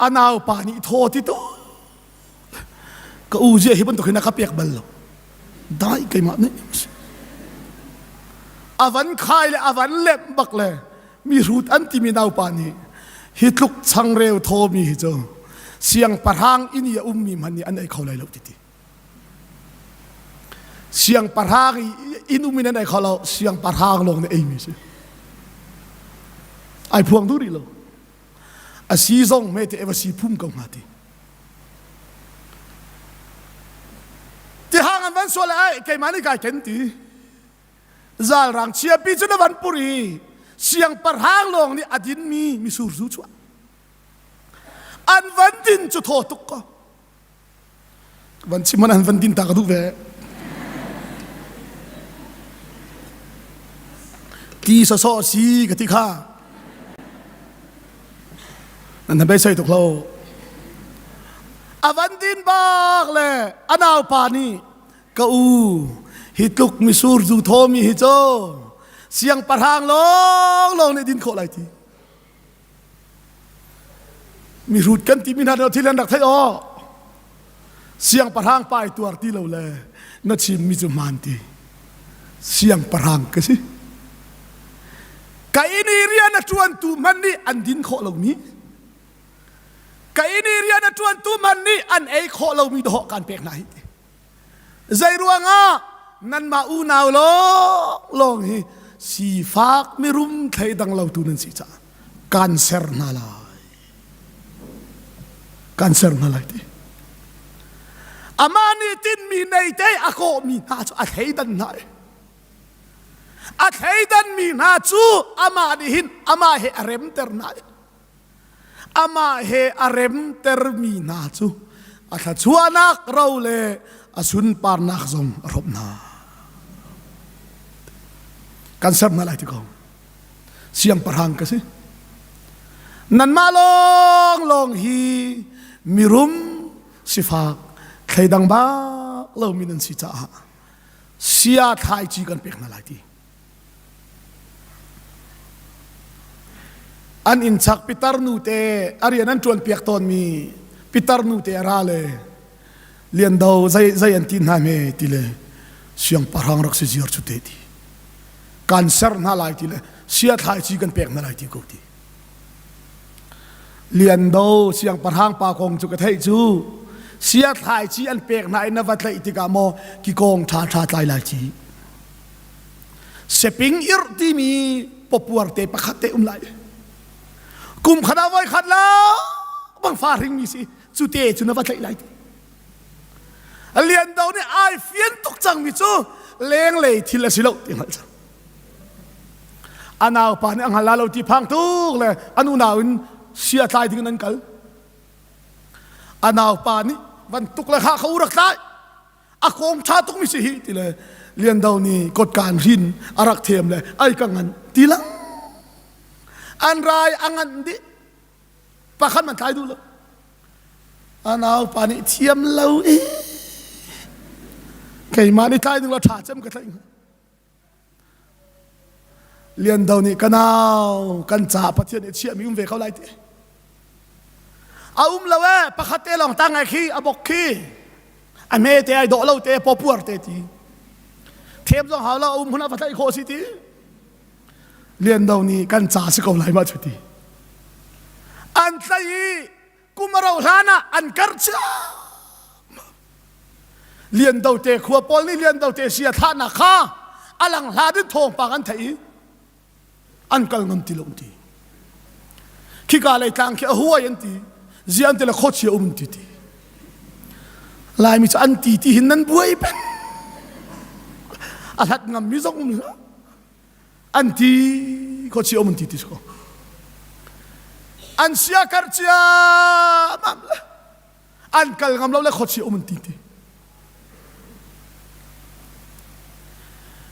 a naupa nih thaw ti tu ka u zia hi bantuk hin a ka pek bal lo dai keimah nih a van khai le a van lemh bak le mihrut an timi naupa nih hi tluk changreu thawmi hi cu siangpahrang inn i a ummi hmanh nih an ei kho lai lo ti ti siangpahrang inn um in an ei kho lo siangpahrang lawng nih eimi si ai phuang duh rih lo a si zong hme te eva si phum ko hnga ti tihang an van sual ai keimah nih kai ken ti Zalrang chiapi cu na van pur i siangpahrang lawng nih a dinmi misur zu chuah. An van din cu thaw tuk ko. Van chim an van din ta ka duh ve. Ti sawsawh si ka ti kha. Nan beisei tuk lo. A van din bak le a naupa nih Ka u, hi tluk misur zu thawmi hi cu siangpahrang lawnglawng nih din khawh lai ti. Mihrut kan timi hna thil an rak theih aw. Siangpahrang pa i tuar ti lo le na chimmi cu hmaan ti. Siangpahrang ka si. Ka inn i rian a ṭuantu hmanh nih an din khawh lomi ka inn i rian a ṭuantu hmanh nih an ei khawh lomi dawh kaan pek hna hi ti. Zeiruangah nanmah unau lawnglawng hi sifak mirum thleidang lotu nan si caah kan ser hna lai. Kan ser hna lai ti. Amah nih tinhmi nei te a kawhmi hna cu a thleidan hna i a thleidanmi hna cu amah nih hin amah he a remter hna i Amah he a remtermi hna cu a thluachuahnak ro le a sunparnak zong a hrawmh hna. Kan ser hna lai ti ko. Siangpahrang ka si. Nanmah lawnglawng hi mirum sifak thleidang bak lomi nan si caah sia thlaici kan pek hna lai ti. An inn chak pitar nu te a rian an ṭuan piak tawnmi pitar nu te a ra le Lian Do zei zei an ti hna hme ti le siangpahrang rak si ziar cu te ti kan ser hna lai ti le sia thlaici kan pek hna lai ti ko ti Lian Do siangpahrang pa kong cu ka theih cu sia thlaici an pek hna i na va tlaih tikah maw kikawng ṭha ṭha tlai lai ci Seping irh timi pawpuar te pakhat te um lai. Kum khat ah voi khat la bang fa hringmi si cu te cu na va tlaih lai ti. Lian Do nih ai fian tuk cangmi cu lenglei thil a si lo ti hngalh cang. A naupa nih a hngal la lo ti phang tuk le an unau in sia tlai ding in an kal. A naupa nih van tuk le kha kha u rak tlai. A kong ṭha tukmi si hi ti le Lian Do nih kotkaan hrin a rak them le ai ka ngan ti lang. An rai a ngan dih. Pakhat man tlai duh lo. A naupa nih thiam lo i keimah nih tlai ding lo ṭha cem ka tlaih hnga. Lian Do nih ka nau kan ca Pathian nih chiahmi um ve ko lai ti. A um lo e pakhat te lawng tang ai khi a bok khi a hme te ai dawh lo te pawpuar te ti. Them zong hau lo a um hmun ah va tlaih khawh si ti. Lian Do nih kan ca si ko lai ma cu ti. An tlaih i kum a rauh hlan ah an karh ciammam. Lian Do te khua pawl nih Lian Do te sia thlahnak kha a lang hlat in thawngpang an theih i an kal ngam ti lo an ti. Khika lei tlang khi a huai an ti. Zia an ti le khuachia um an ti ti. Laimi cu an ti ti hin nan buai peng. A hlat ngam mi zong um hlah. An ti khuachia um an ti ti ko. An sia kar cia mam le an kal ngam lo le khuachia um an ti ti.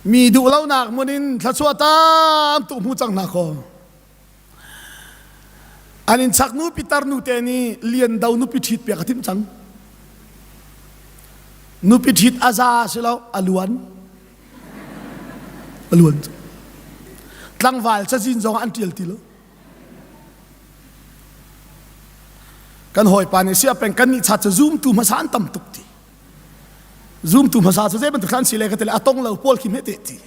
Mi duh lonak mun in thluachuah tam tu hmu cang hna kaw. An in chak nu pitar nu te nih lian do nupi ṭhit piak a timh cang. Nupi ṭhit a za si lo a luan. A luan. Tlangval cazin zong an ṭial ti lo. Kan hawipa nih sia peng kan nih chat cu zumtu hmasa an tam tuk ti. Zumtu hmasa cu zei bantuk an si le ka ti le a tong lo pawl khi hme te ti.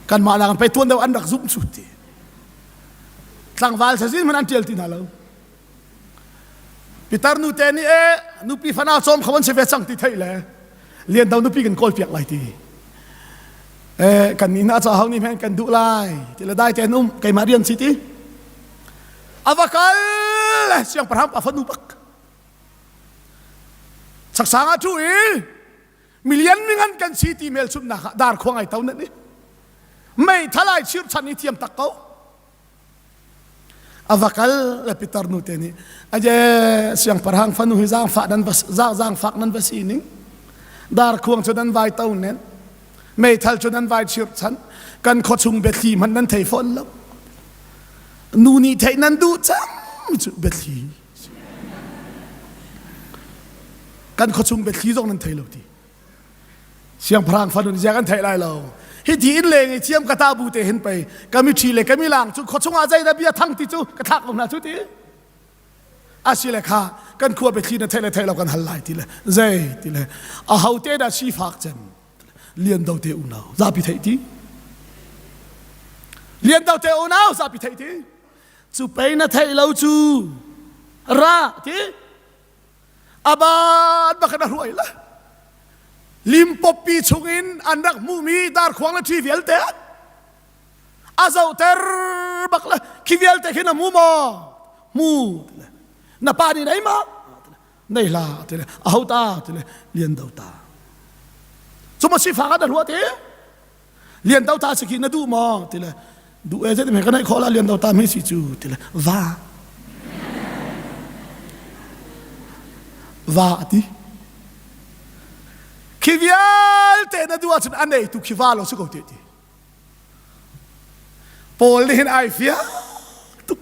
Kanmah nak an pei tuan deuh an rak zumh cu ti. Tlangval cazin hmanh an ṭial ti hna lo. Pitar nu te nih e nupi fanau cawm kho an si ve cang ti theih le lian do nupi kan kawl piak lai ti. Eh kan nih na ca hau nih men kan duh lai ti le dai ten um keimah rian si ti. Ava kal le siangpahrang pa fanu bak. Chaksang ah ṭhu i milian mingan kan si ti hmelchunhnak ah darkhuang ai to nan i meithal ai chirchan i thiam tak ko. A va kal le pitar nu te nih aje siangpahrang fanu hi zaangfah nan va zaangfak nan va si ning darkhuang cu nan vai to nen meithal cu nan vai chirchan kan khuachung biathli hmanh nan thei fawn lo nu nih theih nan duh cang cu biathli kan khuachung biathli zong nan thei lo ti siangpahrang fanu nih kan theih lai lo hi ti in leng i thiam ka ta bu te hin pei ka mi ṭhi le ka mi lang cu khuachung ah zeidah bia thang ti cu ka thlak ko hna cu ti asile kha kan khua biathli na theih le theih lo kan hal lai ti le zei ti le a ho te dah sifak cem lian do te unau zapi theih ti lian do te unau zapi theih ti cu pei na theih lo cu ra ti aban bak na hruai la limpoppi chungin an rak hmuhmi darkhuang le ṭhi vialte a zohter bak le khi vialte khi na hmu maw hmu na pa nih nei ma nei hla ti le a ho ta ti le lian do ta cuma sifak ah na ruah ti lian do ta si khi na duh maw ti le duh e zeitin ka neih khawh la lian do ta mi si cu ti le va va a ti khi vialte na duh ahcun a nei tu khi va lo si ko te ti Paul nih hin ai fiang tuk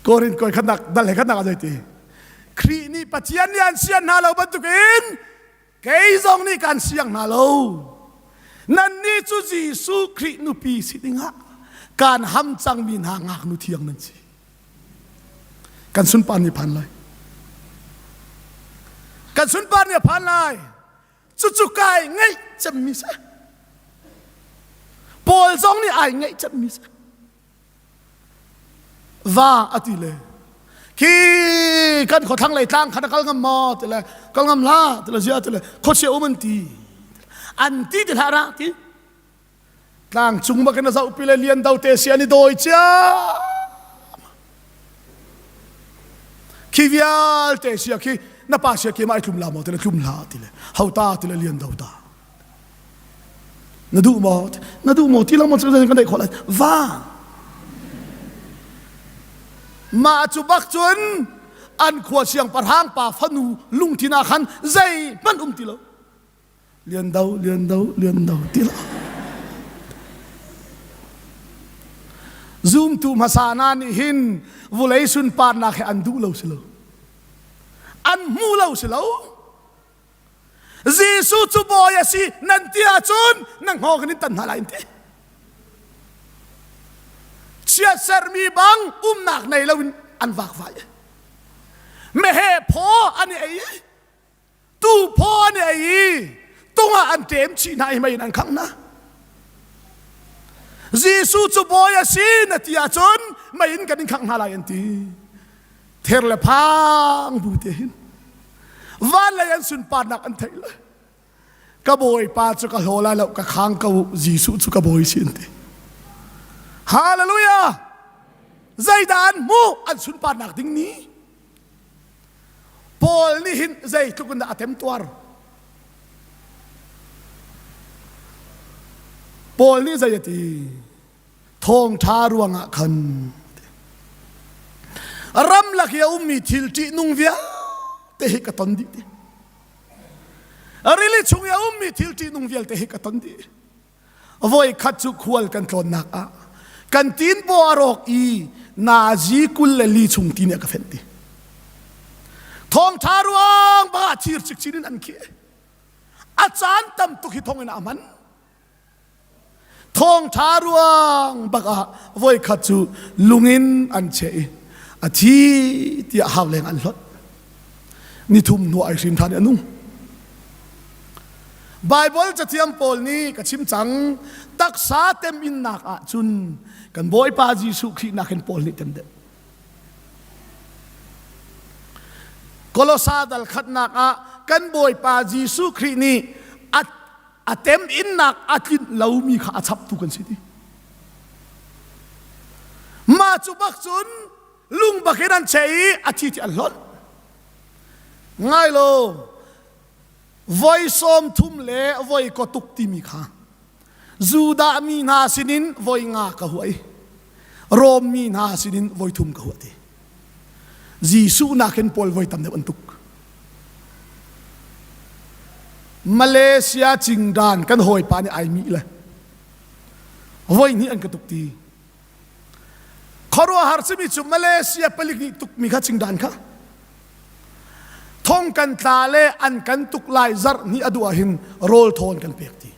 Korin koi khatnak dal he khatnak a zei ti Khrih nih Pathian nih an sian hna lo bantukin Kei zong nih kan siang hna lo. Nannih cu Jesuh Khrih nupi si dingah kaan ham cangmi hna ngaknu thiang nan si. Kan sunpar ni phan lai. Kan sunpar ni a phan lai. Cucu kai ngaih cemmi si. Paul zong nih ai ngaih cemmi si. Va a ti le khi kan khuathlang lei tlang khan a kal ngam maw ti le kal ngam hlah ti le zia ti le khuachia um an ti an ti ti hlah ra ti tlang cung bak in a zoh pi le lian do te si an i dawi cia khi vialte sia khi na pa sia khi ma ai tlum la maw ti le tlum hlah ti le hauta ti le lian do ta Na duh maw? Na duh maw? Ti lengmang cu kan deih khawh lai. Va. Mah cu bak cun an khua siangpahrang pa fanu lungthin ah khan zeihmanh um ti lo. Lian do, lian do, lian do ti lo. Zumtu hmasa hna nih hin vulei sunparnak hi an duh lo si lo. An hmu lo si lo. Jesuh cu bawi a si nan ti ahcun na hngawng in tan hna lai an ti. Chiatsermi bang umnak nei loin an vakvai. Meheh phaw an i ei i tu phaw an i ei i tungah an ṭem chih hna i mei in an khangh hna. Jesuh cu bawi a si na ti ahcun mei in kan in khangh hna lai an ti. Ther le phang bu te hin van lei an sunparnak an theih le ka bawipa cu ka hlaw lai lo ka khang ko Jesuh cu ka bawi si an ti. Hallelujah! Zeidah an hmuh an sunparnak ding ni? Paul nih hin zeitluk in dah a temtuar? Paul nih zei a ti? Thawngṭha ruangah khan ramlak i a ummi thil ṭihnung vialte hi ka ton dih ti. Rili chung i a ummi thil ṭihnung vialte hi ka ton dih. Voikhat cu khual kan tlawnnak ah kan tinbaw a rawk i nazi 24 chung ti nih a ka fenh ti. Thawngṭha ruang bang ah thir cikcin in an khih. A caan tam tuk hi thong in a hman. Thawngṭha ruang bak ah voikhat cu lungin an cheh i a thi tiah hau leng an hlonh. Nithum hnu ai hrim ṭhan i a nung. Baibal cathiam pawl nih ka chim cang taksa teminnak ah cun kan Bawipa Jesuh Khrih nakin Paul nih tem deuh. Kolosa dal khatnak ah kan Bawipa Jesuh Khrih nih a a teminnak a tlinh lomi kha a chaptu kan si ti. Mah cu bak cun lung bak in an cheh i a thi ti an hlonh. Ngai lo, voi 30 le voi kaw tuk timi kha Judah mi hna sinin voi nga ka huah i Rom mi hna sinin voi thum ka huah ti. Jesuh nakin Paul voi tam deuh an tuk. Malaysia cingdan kan hawipa nih ai mi le voi hnih an ka tuk ti. Khuaruahhar simi cu Malaysia palik nih tukmi kha cingdan kha thong kan tla le an kan tuk lai zarh hnih a duh ahhin rawl thawn kan pek ti.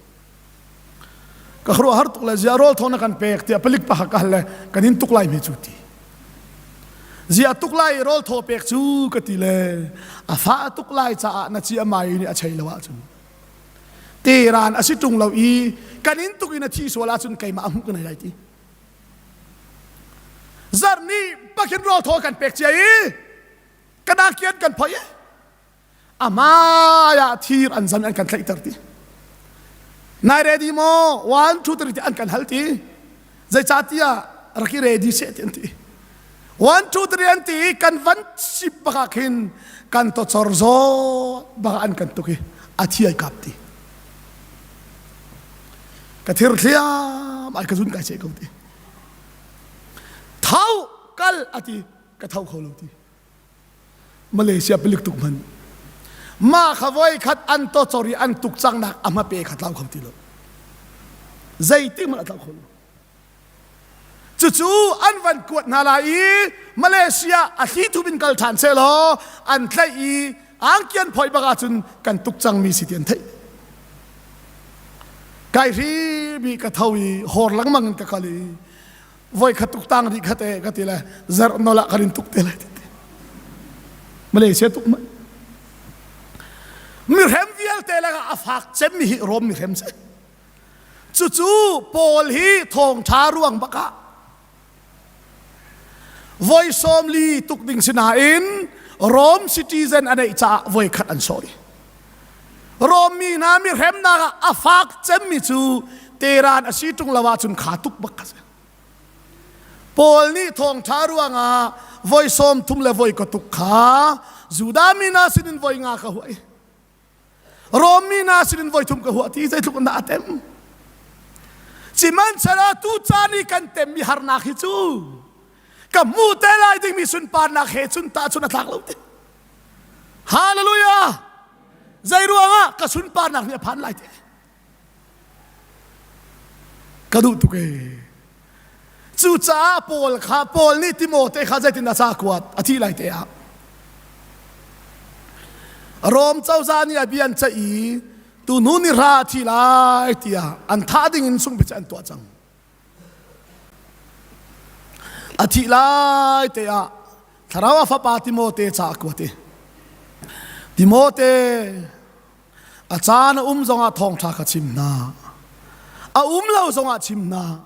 Ka khuaruahhar tuk le zia rawl thawn a kan pek tiah palik pakhat ka hal le kan in tuk lai hme cu ti. Zia tuk lai i rawl thaw pek cu ka ti le a fa tuk lai caah na ci a mai nih a chei lo ahcun teran a si ṭung lo i kan in tuk in a thi sual ahcun keimah a hmuh ka nei lai ti. Zarh nih pakhin rawl thaw kan pek cia i ka kian kan phoi i a hmai ah thir an zan an kan tlaihter ti. Nai ready maw? One, two, three ti an kan hal ti. Zeicahtiah rak i ready seh ti an ti. One, two, three an ti i kan van sip bak ah khin kan tawcor zawt bak an kan tuk i a thi ai kap ti. Ka thir thliam ai ka zun kai seh ko ti. Tho kal a ti ka tho kho lo ti. Malaysia palik tuk hman. Mah kha voi khat an to cor i an tuk cang nak a hmape kha tlau kho ti lo. Zeitik hmanh a tlau kho lo. Cucu an van kuat hna lai i Malaysia a thli thup in kal ṭhan sehlaw an tlaih i angkian phoi bak ahcun kan tuk cangmi si ti an theih. Kai hrim i ka tho i hor lengmang in ka kal i voi khat tuk tang rih khat e ka ti le zarh nol ah kan in tuk te lai ti. Malaysia tuk ma. Mihrem vialte lakah a fak cemmi hi Rom mihrem si. Cucu Paul hi thawngṭha ruang bak ah voi 40 tuk ding si nain Rome citizen a neih caah voi khat an sawi. Rom mi hna mi hremnak ah a fak cemmi cu teran a si ṭung lo ahcun kha tuk bak kha si. Paul nih thawngṭha ruangah voi 30 le voi ka tuk kha Judah mi hna sinin voi nga ka huai. Rom mi hna sinin voi thum ka huah ti zeitluk in dah a tem. Sihmanhsehlaw tu caan i kan temmi harnak hi cu ka hmu te lai dingmi sunparnak he cun tahchun a tlak lo ti. Hallelujah! Zei ruangah ka sunparnak nih a phan lai ti. Ka duh tuk ee. Cucaah Paul kha Paul nih Timote kha zeitin a ca kuat a thih lai te ah Rom cozah nih a bia an ceih i tuhnu ni hra a thi lai tiah an thah ding in sungbic an tuah cang. A thih lai te ah thlarau a fapa Timote ca a kuat i Timote A caan a um zongah thawngṭha kha chim hna. A um lo zongah chim hna.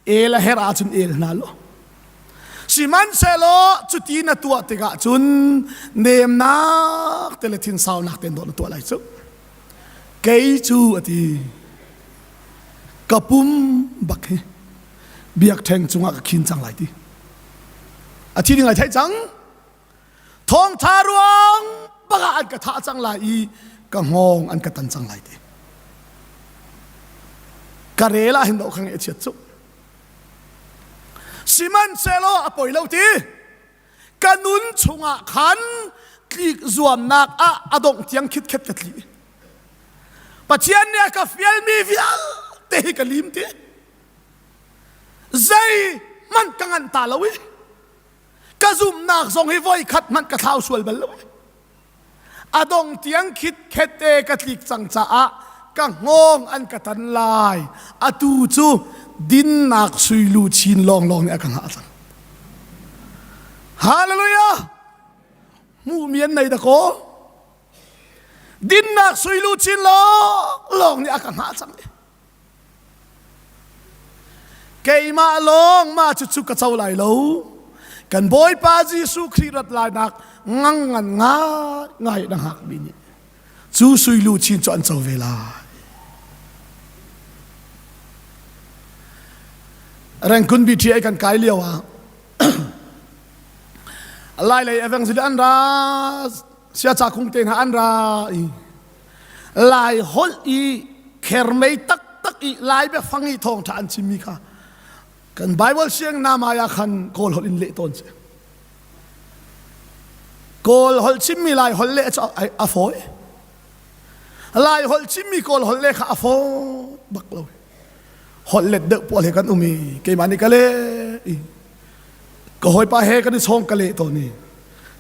El a herh ahcun el hna law. Sihmanhsehlaw cuti na tuah tikah cun nemnak te le thinsaunak tein dawh na tuah lai cu. Kei cu a ti ka pum bak hi biakṭheng cungah ka khin cang lai ti. A thi ding ai theih cang. Thawngṭha ruang bak ah an ka thah cang lai i ka hngawng an ka tan cang lai ti. Ka rel ah hin dawh kha ngeih a chiat cu. Sihmanhsehlaw a poi lo ti. Ka nun chungah khan tlik zuamnak ah a dongh tiang khitkhet ka tli. Pathian nih a ka fialmi vialte hi ka lim ti. Zeihmanh ka nganh ta lo i ka zumhnak zong hi voikhat hmanh ka thlau sual bal lo i a dong tiang khitkhet te ka tlik cang caah ka hngawng an ka tan lai. Atu cu dinnak suilu chin lawnglawng nih a ka hngah cang. Hallelujah! Hmuhmi an nei dakaw. Dinnak suilu chin lawnglawng nih a ka hngah cang. Keimah lawng mah cucu ka co lai lo. Kan Bawipa Jesuh Khrih rat lainak ngang ngan ngai ngai na hngakmi nih cu sui luchin cu an co ve lai. Rengkun BTA kan kai lio ah Lai lei evangelist an ra siaca khung te hna an ra i Lai holh i khermei taktak i Lai biafang i thawngṭha an chimmi kha kan Bible siang namai ah khan Kawl holh in leh tawn si. Kawl holh chimmi Lai holh leh cu a fawi. Lai holh chimmi Kawl holh leh kha a fawi bak lo. Holh let deuh pawl he kan um i keimah nih ka leh i ka hawipa he kan i chawng ka leh tawn i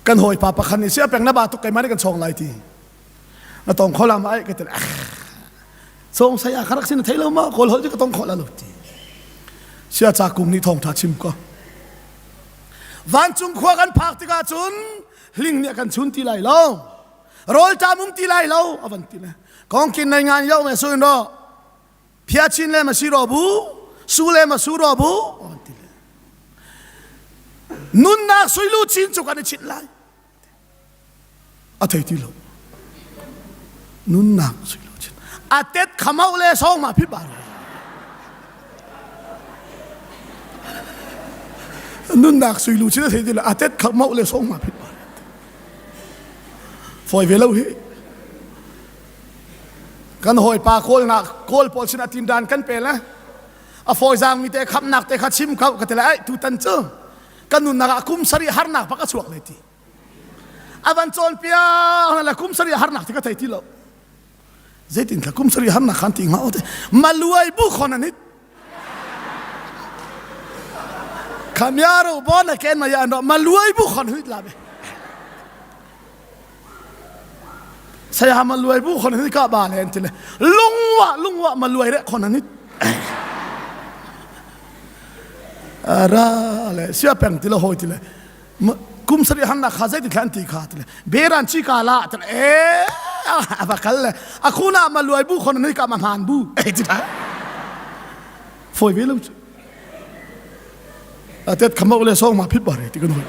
kan hawipa pakhat nih sia peng na ba tuk keimah nih kan chawng lai ti. Na tong kho la ma ai ka ti song saya kha rak sin thei lo ma kawl holh cu ka tong kho la lo ti. Sia ca kum nih thawngṭha chim ko. Vancung khua kan phak tikah cun hling nih a kan chun ti lai lo. Rawlṭam um ti lai lo a van ti le. Kongkin nei ngan yo me suin ro. Phia chin le ma si ro bu, su le ma su ro bu a van ti le. Nunnak suilu chin cu kan i chinh lai. A thei ti lo. Nunnak suilu chin. A tet khamau le song ma phit ba ro. Nunnak suilu chin a thei ti lo. A tet khamau le song ma phit ba. Fawi ve lo hi. Kan hawipa kawl na kawl pawl sin a tin dan kan pe le. A fawi zaang mi te khamnak te kha chim kau ka ti le ai tutan cu kan nunnak ah kum sarih harnak bak a chuak le ti. A van cawn piak le kum sarih harnak ti ka thei ti lo. Zeitin thla kum sarih harnak khan ti hnga o te. Maluai bu khon an hit. Khamiaro bon again ma ya no maluai bu khon hit la be. Saya maluai bu khon hit ka ba le an ti le. Lungwa lungwa maluai re khon an hit. Ra le sia peng ti le hoi ti le. Kum sarih han na kha zei ti thlan ti kha ti le. Beran chi ka la ti le. E a va kal le. A khuna maluai bu khon an hit ka ma hman bu. E ti tha. Foi ve lo chu. Atet khamok le song ma phit bare ti kan hoi.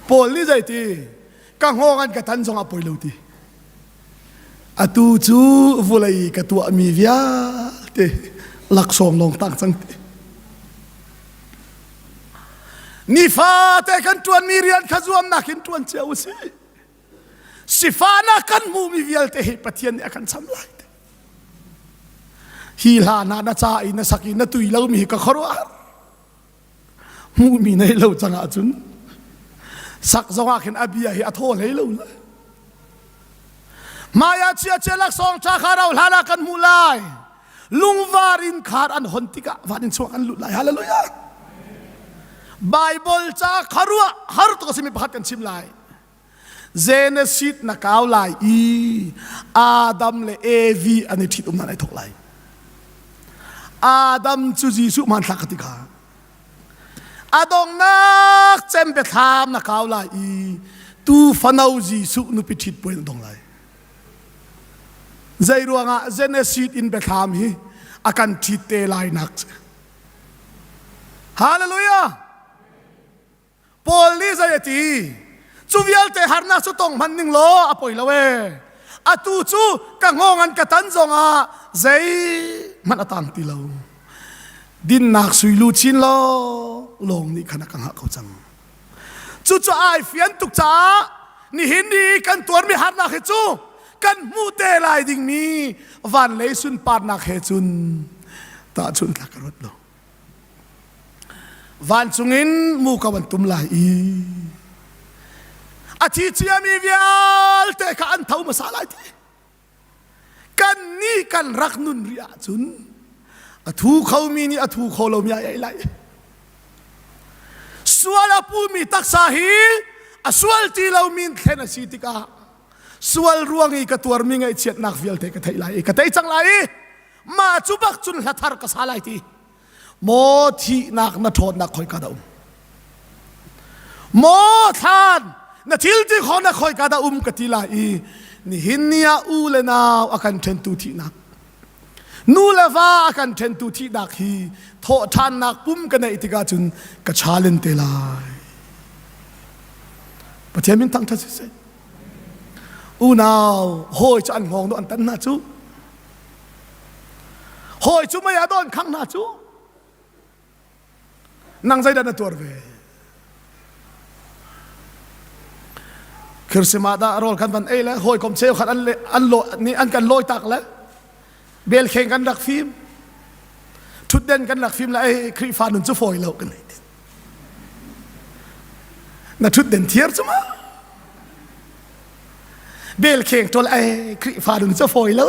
Paul nih zei ti ka hngawng an ka tan zong ah poi lo ti. Atu cu vulei ka tuahmi vialte laksawng lawng tang cang ti. Nifate kan ṭuanmi rian kha zuamnak in ṭuan cio u sih. Sifahnak kan hmuhmi vialte hi Pathian nih a kan cham lai. Hi hla hna na ca i na sak i na tui lomi hi ka khuaruahhar. Hmuhmi nei lo cang ahcun sak zong ah khin a bia hi a thaw hlei lo le. Hmai ah chia chia laksawng ṭha kha rau hlan ah kan hmuh lai. Lungvar in khar an hon tikah van in chuak an lut lai. Hallelujah. Bible ca kharuah har tuk a simi pakhat kan chim lai. Genesis na kau lai i Adam le Evi an i ṭhit um nan ai thawk lai. Adam cu Jesuh hmanthlak ka ti kha. A donghnak cem biathlam na kau lai i tu fano Jesuh nupi ṭhit puai na dong lai. Zei ruangah Genesis in biathlam hi? A kan ṭhit te lai nak cu. Hallelujah! Paul nih zei a ti? Cu vialte harnak cu tong hmanh ning law a poi lo ee. Atu cu ka hngawng an ka tan zongah zeihmanh a tang ti lo. Dinnak sui luchin law lawng nih khan a ka hngah ko cang. Cucu ai fian tuk caah nihin ni kan tuarmi harnak hi cu kan hmuh te lai dingmi van lei sunparnak he cun tahchunh tlak ka ruat lo. Vancung in muko an tum lai i a thi ciami vialte kha an tho hmasa lai ti. Kannih kan rak nun rih ahcun a thu khomi nih a thu kho lomi ai ei lai. Sual a pumi taksa hi a sual ti lomi in thlen a si tikah sual ruang i ka tuarmi ngaihchiatnak vialte ka theih lai i ka tei cang lai i mah cu bak cun hla thar ka sa lai ti. Maw thihnak na ṭhawnnak khoika dah um? Maw thlan na thil ti kho na khoika dah um ka ti lai i nihin ni ah u le nau a kan ṭhentu thihnak nu le va a kan ṭhentu thihnak hi thawhṭhannak pum ka neih tikah cun ka challenge te lai. Pathian min thangṭhat siseh. Unau hawi cu an hngawng dawh an tan hna cu. Hawi cu mei ah dawn khang hna cu nang zeidah na tuar ve? Khirsima dah rawl kan van ei le hawikom cheukhat an le an lo nih an kan lawi tak le belkheng kan rak fim thutden kan rak fim le ei Khrihfa nun cu fawi lo kan ei na thutden thiar cu ma Belkheng ṭol ai Khrihfa nun cu fawi lo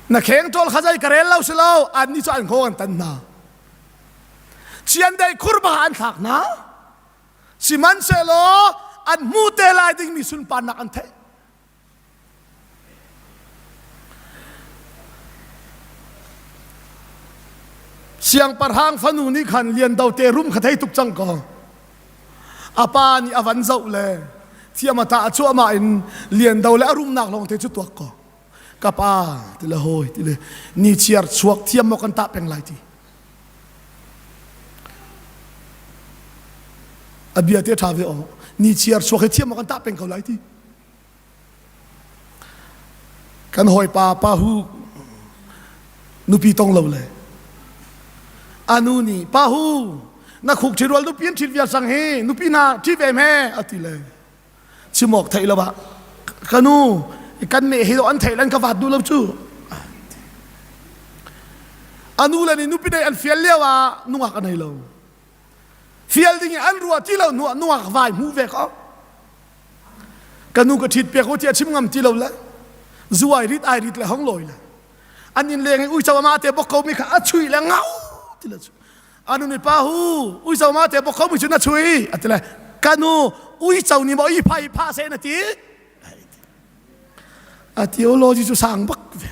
Na kheng ṭol kha zei ka rel lo si lo annih cu an hngawng an tan hna. Chiandeih khur bak ah an thlak hna. Sihmanhsehlaw an hmu te lai dingmi sunparnak an theih. Siangpahrang fanu nih khan Lian Do te rum kha thei tuk cang kaw a pa nih a van zoh le thiam a tah cuahmah in Lian Do le a rumnak lawng te cu tuak kaw ka pa ti le hawi ti le ni chiar chuak thiam maw kan tah peng lai ti a bia te ṭha ve aw ni chiar chuak hi thiam maw kan tah peng ko lai ti Kan hawipa Pahu nupi tong lo le a nu nih Pahu na khuk ṭhirual nupi an ṭhit vial sang hi nupi hna ṭhi ve hme a ti le chim awk theih lo ah ka nu kan meh hi an theih lan ka vat duh lo cu a nu le nih nupi nei an fial lio ah nungak a nei lo fial ding in an ruah ti lo hnu ah nungak vai hmu ve ko Ka nu ka ṭhit piak u tiah chim ngam ti lo le zu ai rit ai rit le hong lawi le an inn leng i uico ama te bok ko mi kha a chui le ngau ti le anu nih pa hu uico ma te bok ko mi cu na chui a ti le ka nu uico nih maw i pha i pha se na ti a theology cu sang bak ve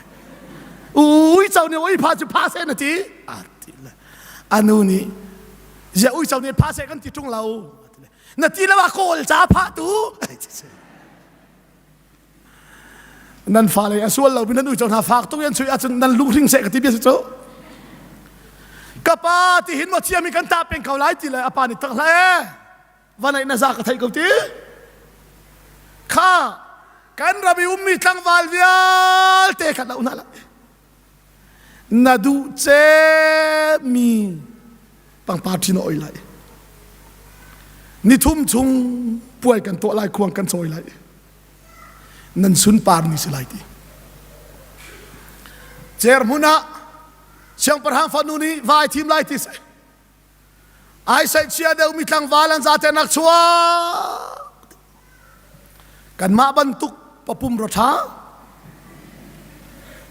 uico nih ui pha cu pha se na ti a ti le anu nih zia uico nih pha se kan ti ṭung lo na ti lo ah kawl ca phah tu nan fale a sual lo mi nan uico hna fak tuk yan chui ahcun nan lunghring seh ka ti bia si cu ka pa ti hin maw thiam i kan ta peng ko lai ti le a pa nih tak hlah e va naih na za ka theih ko ti kha kan ram i ummi tlangval vialte kha lo hna lai Na duh cemmi pangpar ṭhi na oi lai. Nithum chung puai kan tuah lai, khuang kan cawi lai. Nan sunpar ni si lai ti. Cer hmun ah siangpahrang fanu nih vai thim lai ti si. Ai saihchia deuhmi tlangval an zate nak chuak. Kanmah bantuk papum rawṭha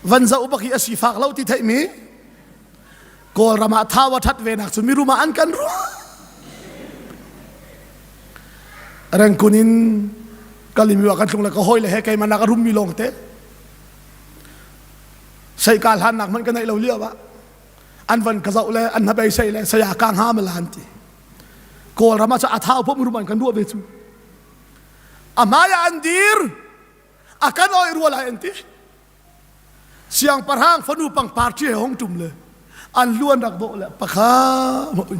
van zoh bak hi a sifak lo ti theihmi Kawlram ah thau a ṭhat ve nak cu mirum ah an kan ruah. Rengkun in Kalimi ah kan tlung le ka hawi le he keimah nak a rummi lawng te. Seika hlannak hmanh ka neih lo lio ah an van ka zoh le an hnabei sei le saya ka hnga ma lan ti kawlram ah cu a thau pom rum an kan ruah ve cu a hmai ah an dir a kan oi rua lai an ti. Siangpahrang fanu pangpar ṭi he hong ṭum le an lu an rak dawh le pakha ma ui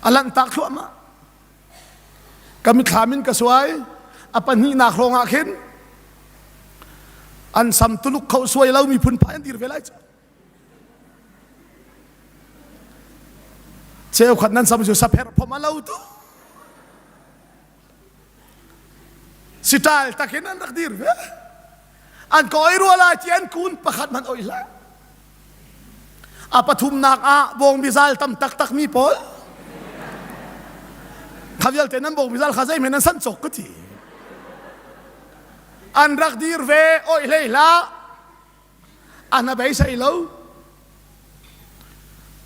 a lanhtak thluahmah. Ka mithlam in ka suai. A pahnihnak hrawng ah khin an sam tuluk kho suai lo miphun phai an dir ve lai cu. Cheukhat nan sam cu sapherh phom a lo tu. Siṭal takin an rak dir ve. An ka oi rua lai ti an kun pakhat man oi hlah. A pathumnak ah bawngbi zal tam taktak mi pawl kha vialte nan bawngbi zal kha zeihmanh nan san cawk ka ti. An rak dir ve oi hlei hlah. An a beisei lo.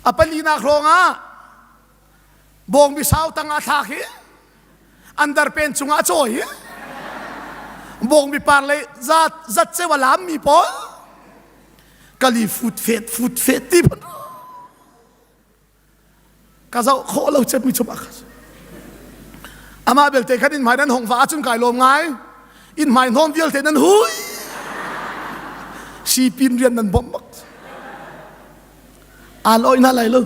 A palinak hrawng ah bawngbi sau tang ah thlak hi an darpen cungah a cawi hi bawngbi par le zat zat ceu a lam mi pawl kali fut fet fut fet ti phun ka zoh khawh lo cep mi chum ah amah belte khan in hmai nan hong va ahcun kai lawm ngai in hmai hnawm vialte nan hui sipin rian nan bawmh bak Aan oi hna lai lo.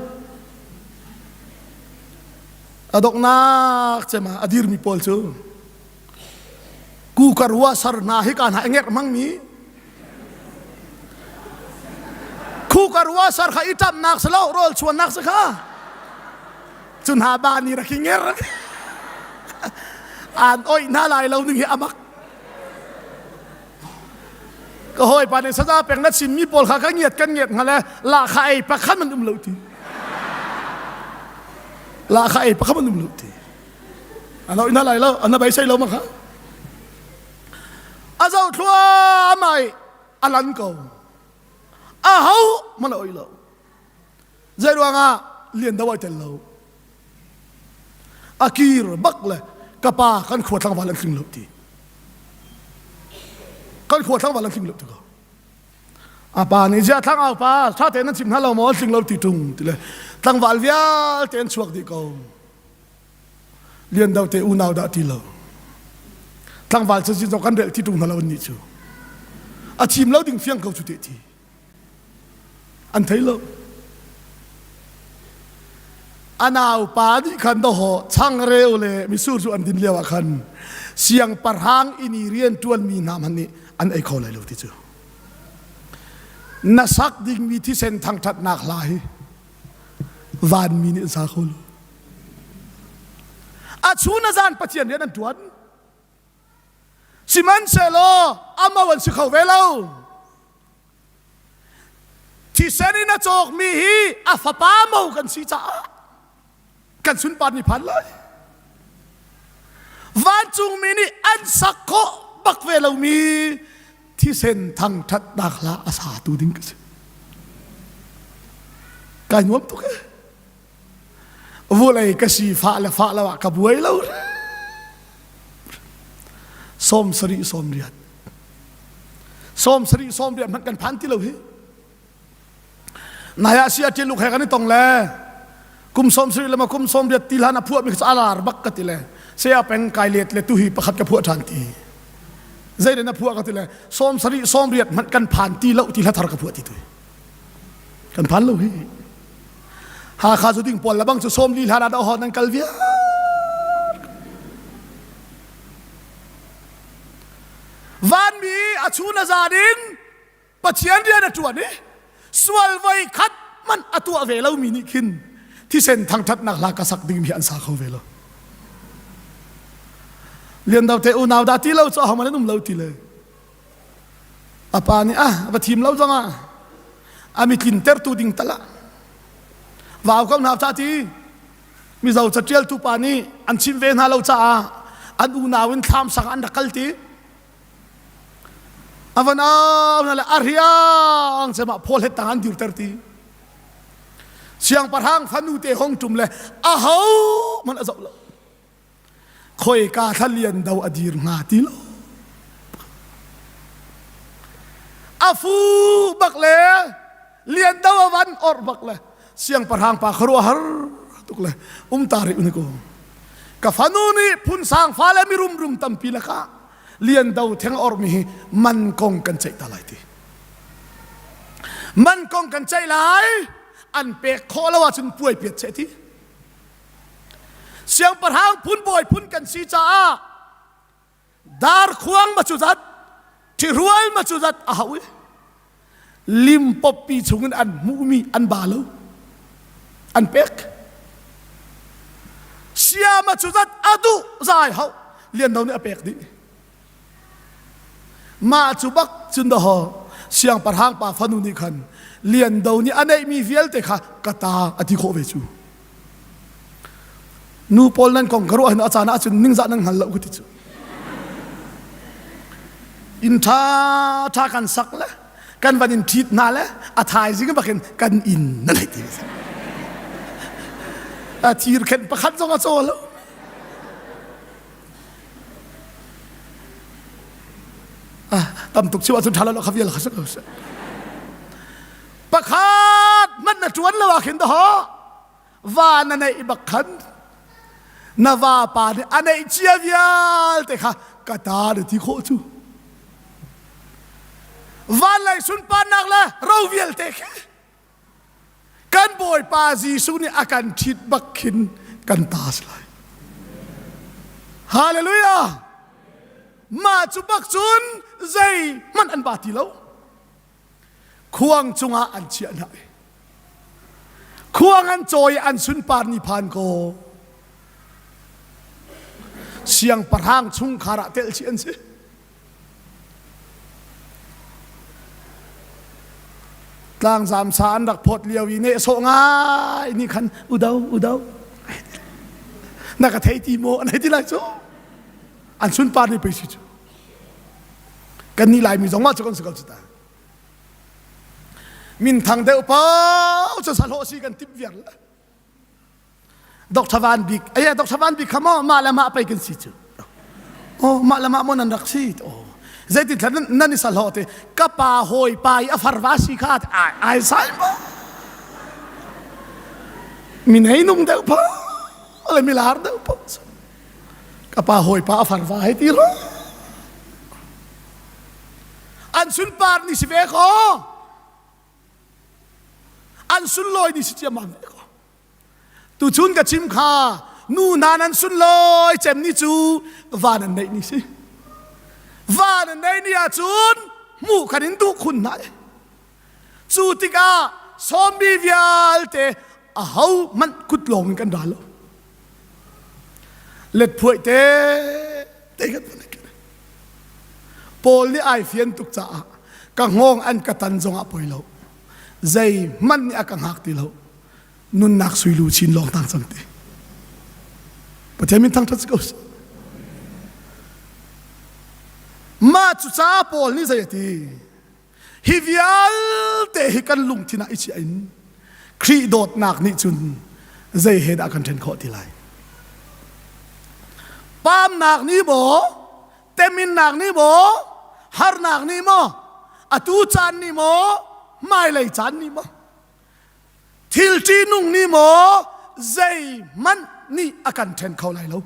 A donghnak cem ah a dirmi pawl cu kukarua sar hna hi ka hna ngerh hmangmi kukarua sar kha i ṭamnak si lo rawl chuannak si kha cu hna ba nih rak i nger aan oih hna lai lo ning hi amak Ka hawipa nih saza pek na chimmi pawl kha ka ngiat kan ngiat hnga le lahkhah ei pakhat man um lo ti. Lahkhah ei pakhat man um lo ti. Ano ina lai lo, ana bai sei lo ma kha. A zo thlua mai alan ko. A ho man oi lo. Zei ruangah lian do ai tel lo. A kir bak le ka pa kan khua tlangval an tling lo ti. Kan khua tlangval an tling lo ti ko. A pa nih zia thlang au pa tha tein nan chim hna lo maw an tling lo ti tung ti le tlangval vialte an chuak dih ko. Lian do te unau dah ti lo. Tlangval cu zong kan rel ti tung hna lo an nih cu. A chim lo ding fiang ko cu te ti. An thei lo. A naupa nih khan dawhaw changreu le mitsur cu an din lio ah khan siangpahrang inn i rian ṭuanmi hna hmanh nih an ei kho lai lo ti cu. Na sak dingmi thisen thangṭhatnak hla hi vanmi nih an sa kho lo. A chun a zan Pathian rian an ṭuan. Sihmanhsehlaw amo an si kho ve lo. Thisen in a cawkmi hi a fapa mo kan si caah kan sunpar ni phan lai. Vancungmi nih an sak khawh bak ve lomi thisen thangṭhatnak hla a satu ding ka si. Kai nuam tuk e. Vulei ka si fah le fah lo ah ka buai lo. 70 80. 70 80 hmanh kan phan ti lo hi. Nai ah sia ṭil uk he kan i tong le kum 70 le ma kum 80 ti hlan a phuah mi kha a lar bak ka ti le saya peng kai let le tuhi pakhat ka phuah ṭhan ti. Zei na phuah ka ti le 70 80 hmanh kan phan ti lo ti hla thar ka phuah ti tu. Kan phan lo hi. Hakha zu ding pawl le bang cu 40 hlan ah dah nan kal viar. Vanmi a chun a zan in Pathian rian a ṭuan i sual voi khat hmanh a tuah ve lomi nih khin thisen thangṭhatnak hla ka sak dingmi an sa kho ve lo. Lian Do te unau dah ti lo cu ahohmanh an um lo ti le. A pa nih ah va thim lo zongah a mitlin tertu ding tal ah vau ko hna ca ti Mizo caṭialtu pa nih an chimh ve hna lo caah an unau in thlam sak an rak kal ti. A van au hna le a riang cem ah phawl het tang an dirter ti. Siangpahrang fanu te hong ṭum le a ho hmanh a zoh lo. Khoika thla lian do a dir hnga ti lo. A fu bak le lian do a van orh bak le siangpahrang pa khuaruahhar tuk le um ta rih ni ko. Ka fanu nih phunsang fale mirum rum tampi lakah lian do theng orh mi hi man kong kan ceih ta lai ti. Man kong kan ceih lai, an pek khawh lo ahcun puai piat seh ti. Siangpahrang phun bawi phun kan si caah darkhuang ma cu zat, ṭhirual ma cu zat a hau i limpoppi chungin an hmuhmi an ba lo, an pek. Siama cu zat a duh zai hau, Lian Do nih a pek dih. Mah cu bak cun dawhaw siangpahrang pa fanu nih khan Lian Do nih a neihmi vialte kha ka ta a ti khawh ve cu. Nu pawl nan kong ka ruah hin a caan ah cun ningzah nan hngal lo ka ti cu. Inn ṭha ṭha kan sak le kan van in ṭhit hna le a thaizing bakin kan inn nan hei ti. A thir khenh pakhat zong a caw lo. Tam tuk chim ahcun ṭha lo kha vial kha si ko seh. Pakhat hmanh na ṭuan lo ah khin dawh va na neih bak khan na vapa nih a neih cia vialte kha ka ta na ti khawh cu. Van lei sunparnak le ro vialte khi Kan Bawipa Jesuh nih a kan ṭhit bak khin kan ta si lai. Hallelujah! Mah cu bak cun zeihmanh an ba ti lo. Khuang cungah an chiah hna i khuang an cawi an sunpar ni phan ko. Siangpahrang chungkhar ah telh chih an si. Tlangzam sa an rak phawt lio i nehsawh ngai nih khan udo udo na ka thei ti maw an hei ti lai cu an sunpar ni pei si cu kan nih laimi zong mah cu kan si ko cu ta minthang deuh pau cu sahlawh si kan timh viar le Dr. Van Bik aya Dr. Van Bik kha maw mah le mah pei kan si cu oh mah le mah maw nan rak si oh zeitin thlan nan i salho te ka pa hawi pa i a farva si kha ai ai sai ma min hei nung deuh pa le milar deuh pa ka pa hawi pa a farva hei ti ro an sunpar ni si ve ko An sunlawi ni si ciammam ve ko. Tuchun ka chim kha nu hna nan sunlawi cem ni cu van an neih ni si. Van an neih ni ahcun hmuh kan in duh khun hna. Cu tikah sawmmi vialte aho hmanh kut lawng in kan ra lo. Let phuai te te kan van Paul nih ai fian tuk caah ka hngawng an ka tan zongah poi lo. Zeihmanh nih a ka hngak ti lo. Nunnak suilu chin lawng tang cang ti. Pathian min thangṭhat si ko seh. Mah cu ca Paul nih zei a ti? Hi vialte hi kan lungthin ah i chiah in Khrih dawtnak nih cun zei he dah kan ṭhen khawh ti lai? Pamnak nih maw, teminnak nih maw, harnak nih maw, atu caan nih maw, hmailei caan nih maw, thil ṭihnung nih maw, zeihmanh nih a kan ṭhen kho lai lo.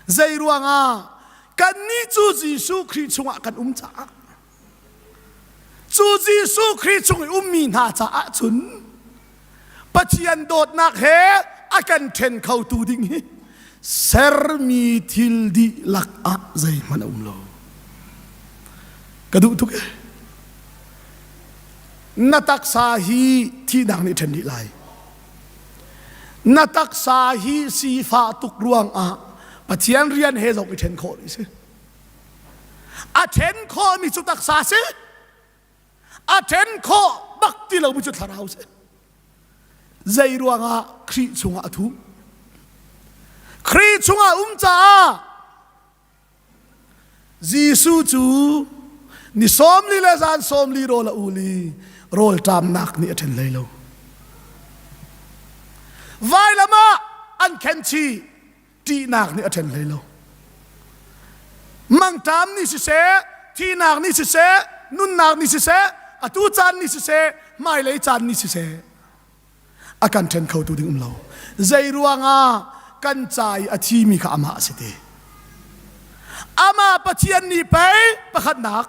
Zei ruangah kannih cu Jesuh Khrih chungah kan um caah cu Jesuh Khrih chung i ummi hna caah cun Pathian dawtnak he a kan ṭhen khotu ding hi sermi thil dihlak ah zeihmanh a um lo. Ka duh tuk e. Na taksa hi thihnak nih ṭhen dih lai. Na taksa hi sifah tuk ruangah Pathian rian he zong i ṭhen khawh rih si. A ṭhen khawhmi cu taksa si. A ṭhen khawh bak ti lomi cu thlarau si. Zei ruangah Khrih chungah a thu? Khrih chungah um caah Jesuh cu ni 40 le zan 40 rawl a ul i rawlṭamnak nih a ṭhen hlei lo. Vailam ah an khenchih ṭihnak nih a ṭhen hlei lo. Mangṭam nih siseh, thihnak nih siseh, nunnak nih siseh, atu caan nih siseh, hmailei caan nih siseh, a kan ṭhen khotu ding um lo. Zei ruangah kan ca i a thimi kha amah a si ti. Amah Pathian nih pei pakhatnak.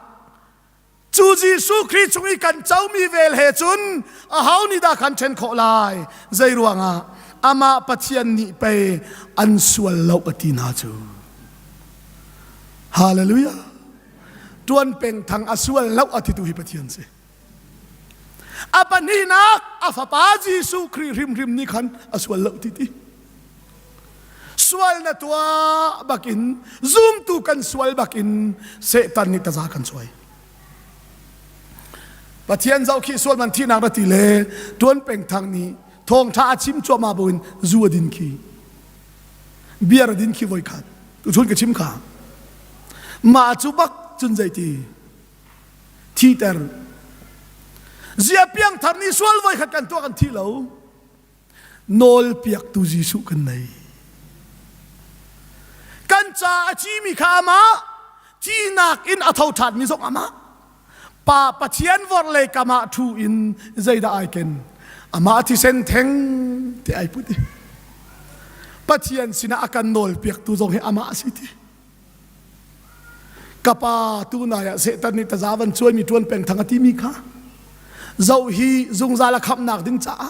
Cu Jesuh Khrih chung i kan comi vel he cun aho nih dah kan ṭhen khawh lai? Zei ruangah? Amah Pathian nih pei an sual lo a ti hna cu. Hallelujah. Ṭuan peng thang a sual lo a titu hi Pathian si. A pahnihnak a fapa Jesuh Khrih hrimhrim nih khan a sual lo ti ti. Sual na tuah bakin zumtu kan sual bakin Satan nih taza kan suai. Pathian zoh khi sual man thihnak na ti le tuan peng thang nih thawngtha a chim cuahmah buin zu a din khi biar a din khi voi khat tuchun ka chim kha mah cu bak cun zeiti thiter zia piangthar nih sual voi khat kan tuah kan thi lo nawlpiaktu Jesuh kan nei kan ca a cimi kha amah thinak in a tho ṭhanmi zong amah pa Pathian vorlei kam ah ṭhu in zeidah ai ken amah thisen theng te ai put i Pathian sinah a kan nawlpiaktu zong hi amah a si ti Ka pa tunai ah Satan nih taza van cuaimi ṭuan peng thang a timi kha zoh hi zungzal a khamhnak ding caah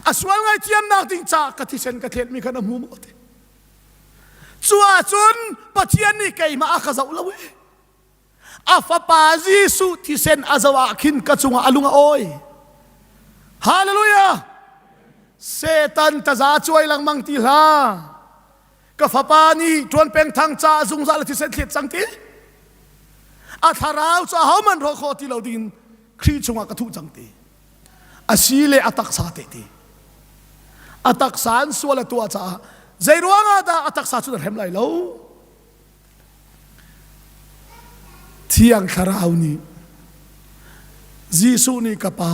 a sual ngaithiamnak ding caah ka thisen ka thletmi kha na hmu maw ti. Cu ahcun Pathian nih keimah a ka zoh lo i a fapa Jesuh thisen a zoh ah khin ka cungah a lung a awi. Hallelujah! Satan taza cuai lengmang ti hlah. Ka fapa nih ṭuan peng thang caah zungzal a thisen thlet cang ti. A thlarau cu ahohmanh rawh khawh ti lo dingin Khrih chungah ka thuh cang ti. A si le a taksa te ti. A taksa an sual a tuah caah zei ruangah dah a taksa cu na hrem lai lo? Thiang Thlarau nih Jesuh nih ka Pa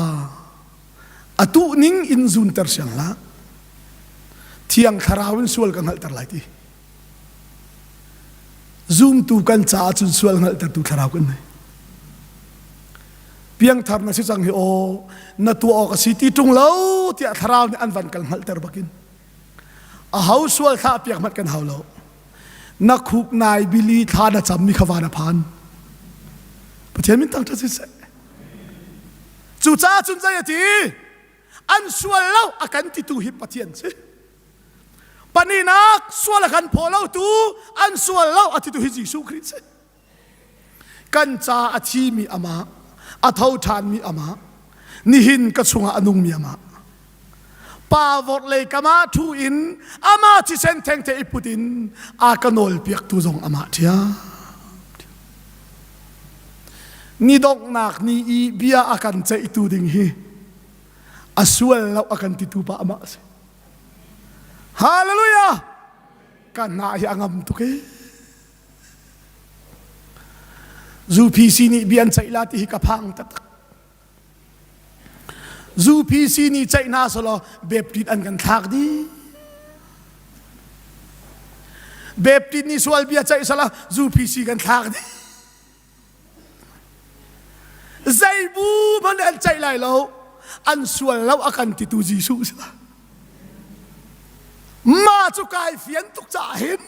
a tuh ning in zunter siang hlah. Thiang Thlarau in sual ka hngalhter lai ti. Zumtu kan caah cun sual hngalhtertu Thlarau kan nei. Piangthar na si cang hi aw na tuah awk a si ti ṭung lo tiah Thlarau nih an van kal hngalhter bakin. A ho sual thlah piak hmanh kan hau lo. Na khuk nai bili thla na cammi kha van a phan. Pathian min thangṭhat siseh. Cucaah cun zei a ti? An sual lo a kan titu hi Pathian si. Pahnihnak sual a kan phaw lo tu an sual lo a titu hi Jesuh Khrih si. Kan ca a thimi amah, a tho ṭhanmi amah, nihin ka chungah a nungmi amah. Pa vorhlei kam ah ṭhu in amah thisen thengte i put in a ka nawlpiaktu zong amah ṭhiam. Ni donghnak ni i bia a kan ceihtu ding hi a sual lo a kan titu pa amah a si. Hallelujah! Ka hna hi a ngam tuk ee. UPC nih bia an ceih la ti hi ka phang taktak. UPC nih ceih hna selaw Baptist an kan thlak dih. Baptist nih sual bia ceih selaw UPC kan thlak dih. Zei bu hmanh an ceih lai lo. An sual lo a kan titu Jesuh si la. Mah cu kai fian tuk caah hin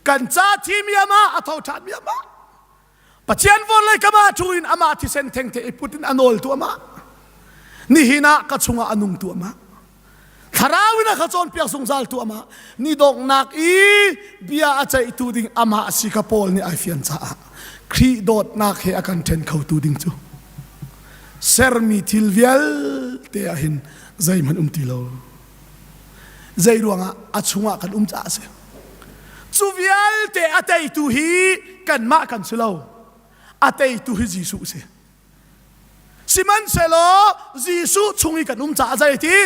kan ca thimi amah a tho ṭhanmi amah Pathian vorlei kam ah ṭhu in amah thisen thengte i put in a nawltu amah nihin ah ka chungah a nungtu amah thlarau in a ka cawnpiak zungzal tu amah ni donghnak i bia a ceihtu ding amah si ka Paul nih ai fian caah Khrih dawtnak he a kan ṭhen khotu ding cu sermi thil vialte ah hin zeihmanh um ti lo Zei ruangah a chungah kan um caah a si. Cu vialte a teitu hi kanmah kan si lo. A teitu hi Jesuh a si. Sihmanhsehlaw Jesuh chung i kan um caah zei ti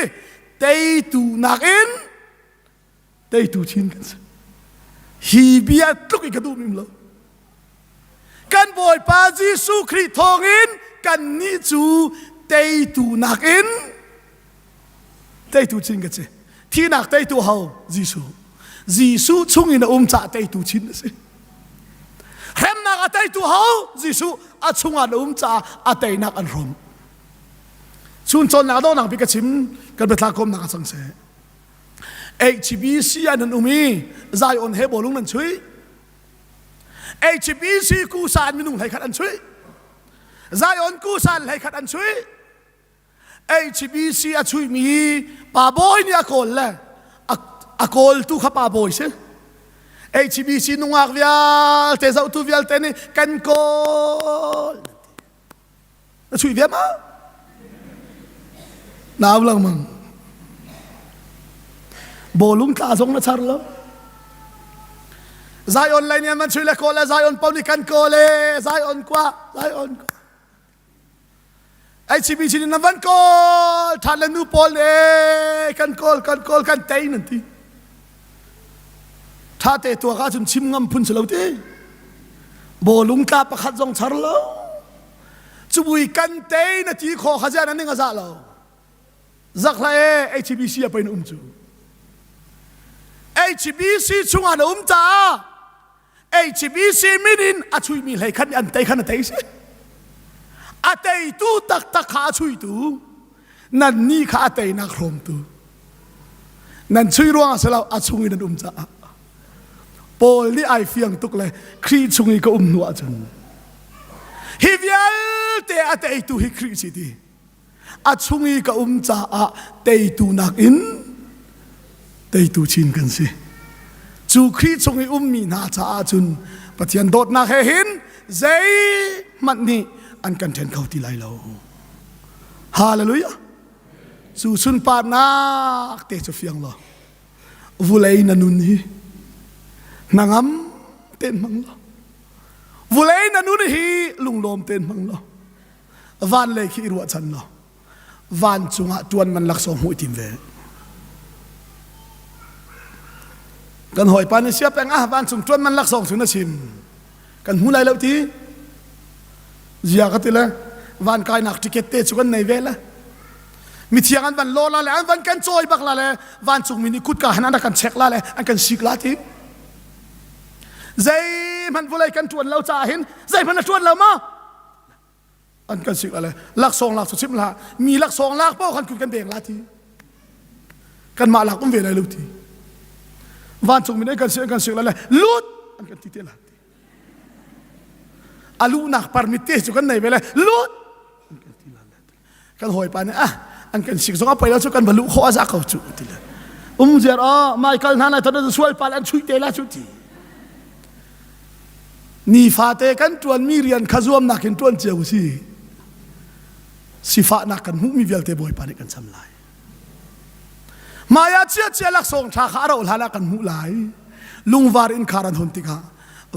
teitu nakin teitu chin kan si. Hi bia tluk i ka duh mim lo. Kan Bawipa Jesuh Khrih thawngin kannih cu teitu nakin teitu chin ka si. Thihnak teitu ho? Jesuh. Jesuh chungin a um caah teitu chin a si. Hremnak a teitu ho? Jesuh a chungah na um caah a teinak an hrawm. Chun cawnnak dawhnak bik ka chim kan biathla kawmnak a cang seh. HBC ah nan um i Zion he bawlung nan chuih. HBC kusa an minung hlei khat an chuih. Zion kusan hlei khat an chuih. HBC a chuihmi pa bawi nih a kawl le a kawltu kha pa bawi si. HBC nungak vialte zohtu vialte nih kan kawl. Na chuih ve ma? Nau lengmang. Bawlung tla zong na char lo. Zion lei nih an chui le kawl le Zion pau nih kan kawl e Zion kwa Zion kwa. HCBC nih nan van kawl ṭhan le nu pawl nih kan kawl kan kawl kan tei nan ti. Ṭha te tuak ahcun chim ngam phun si lo ti. Bawlung tla pakhat zong char lo. Cubui kan tei na ti kho kha ziah nan ning a zah lo. Zak hlah e HBC a pei na um cu. HBC chungah na um caah HBC min in a chuihmi hlei khan an tei khan a tei si. A teitu taktak kha a chuitu nan ni kha a teinak hrawmtu. Nan chui ruang ah si lo a chung in an um caah. Paul nih ai fiang tuk le Khrih chung i ka um hnu ahcun hi vialte a teitu hi Khrih si ti. A chung i ka um caah teitu nakin teitu chin kan si. Cu Khrih chung i ummi hna caah cun Pathian dawtnak he hin zeihmanh nih an kan ṭhen kho ti lai lo. Hallelujah! Cu sunparnak te cu fiang law vulei na nun hi hnangam tein hmang law vulei na nun hi lunglawm tein hmang law van lei khi i ruahchan law vancung ah ṭuan man laksawng hmuh i tim ve. Kan hawipa nih sia peng ah vancung ṭuan man laksawng cu na chim. Kan hmu lai lo ti. Zia ka ti le van kainak ticket te cu kan nei ve le. Mithiang an van law la le an van kan cawi bak la le vancungmi nih kutka han an rak kan check la le an kan sik la ti. Zeihmanh vulei kan ṭuan lo caah hin zeihmanh na ṭuan lo ma? An kan sik la le laksawng lak cu chim hlah mi laksawng lak paoh khan kun kan beng la ti kanmah lak um ve lai lo ti vancung mi kan sik kan sik la le lut an kan ti te la ti a luhnak permit te cu kan nei ve le lut an kan ti la le kan hawipa nih ah an kan sik zong a poi lo cu kan va luh khawh a za ko cu ti le um ziar oh Michael hna nai thon sual pal an chuih te la cu ti Nifate kan ṭuanmi rian kha zuamnak in ṭuan cio si. Sifahnak kan hmuhmi vialte Bawipa nih kan cham lai. Maya chiachia laksawng ṭha kha a rauh hlan ah kan hmuh lai. Lungvar innkhar an hun tikah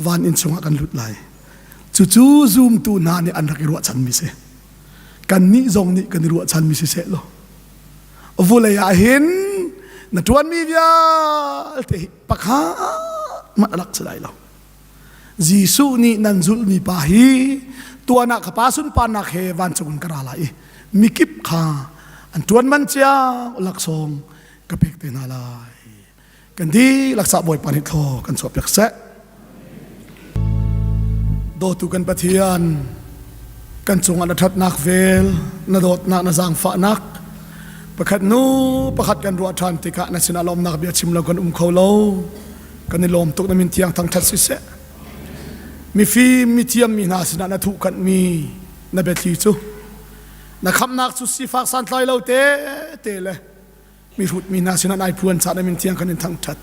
van inn chungah kan lut lai. Cucu zumtu hna nih an rak i ruahchanmi si. Kannih zong nih kan i ruahchanmi si seh law. Vulei ah hin na ṭuanmi vialte hi pakhat hmanh a lak si lai lo. Jesuh nih nan zulhmi pa hi tuan ah ka pa sunparnak he vancung in ka ra lai i mikip kha an ṭuan man cia laksawng ka pek te hna lai. Kan dihlak sah Bawipa nih thlaw kan chuahpiak seh. Dawtu kan Pathian, kan cungah na ṭhatnak vel, na dawtnak, na zaangfahnak, pakhat nu pakhat kan ruah ṭhan tikah na sinah lawmnak bia chim lo kan um kho lo. Kan i lawm tuk na min thiang thangṭhat siseh. Mifim mithiam mi hna sinah na thuhkanhmi na biathli cu na khamhnak cu sifak santlai lo te te le mihrut mi hna sinah nai phuan caan min thiang kan in thangṭhat.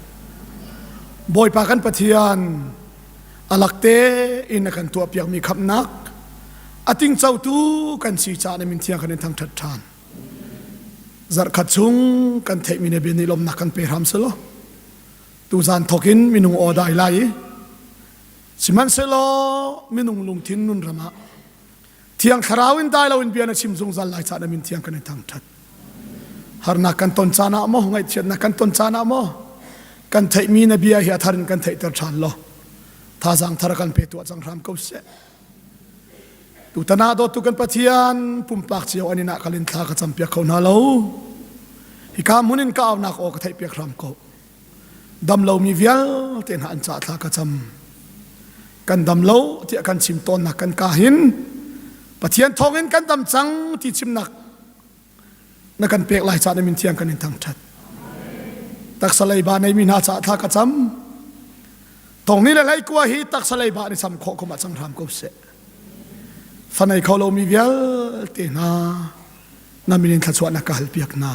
Bawipa kan Pathian alak te in na kan tuahpiakmi khamhnak a tingcotu kan si caah na min thiang kan in thangṭhat ṭhan. Zarhkhat chung kan theihmi na bia nih lawmnak kan pe hram selaw tuzan thawk in minung aw dai lai i sihmanhsehlaw minung lungthin nun ram ah Thiang Thlarau in dai loin bia na chim zungzal lai caah na min thiang kan in thangṭhat. Harnak kan ton caan ah maw, ngaihchiatnak kan ton caan ah maw, kan theihmi na bia hi a thar in kan theihter ṭhan law, thazaang thar kan pe tuah cang hram ko seh. Tutan ah dawtu kan Pathian pumpak cio an inn ah kal in thla ka campiak kho hna lo. Hika hmun in ka aunak aw ka theihpiak hram ko. Dam lomi vialte hna an ca thla ka cam. Kan dam lo tiah kan chim tawnnak kan ka hin Pathian thawngin kan dam cang ti chimnak na kan pek lai ca na min thiang kan in thangṭhat. Taksa leiba neimi hna caah thla ka cam. Tongni le leikua hi taksa leiba an i cham khawh kum ah cang hram ko seh. Fa nei kho lomi vialte hna na min in thluachuahnak ka halpiak hna.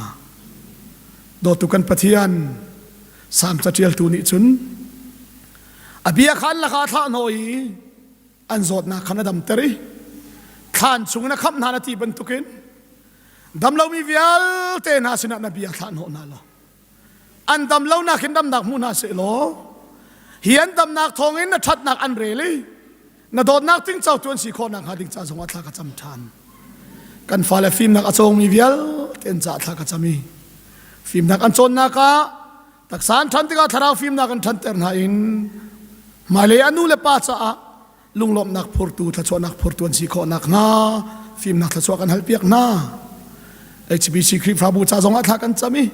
Dawtu kan Pathian, Salm caṭialtu nih cun a bia kha an lakah a thlah hnaw i an zawtnak kha na damter i thlan chungin a khamh hna na ti bantukin damlomi vialte hna sinah na bia thlah hnawh hna law an dam lonak in damnak hmu hna seh law hi an damnak thawngin na ṭhatnak an rel i na dawtnak tingco tu an si khawh nakhnga ding ca zongah thla ka cam ṭhan. Kan fale fimnak a cawngmi vialte an caah thla ka cam i fimnak an cawnnak ah taksa an ṭhan tikah thlarau fimnak an ṭhanter hna in hmailei a nu le pa caah lunglawmhnak phurtu thluachuahnak phurtu an si khawh nakhnga fimnak thluachuah kan halpiak hna. HBC Khrihfabu ca zongah thla kan cam i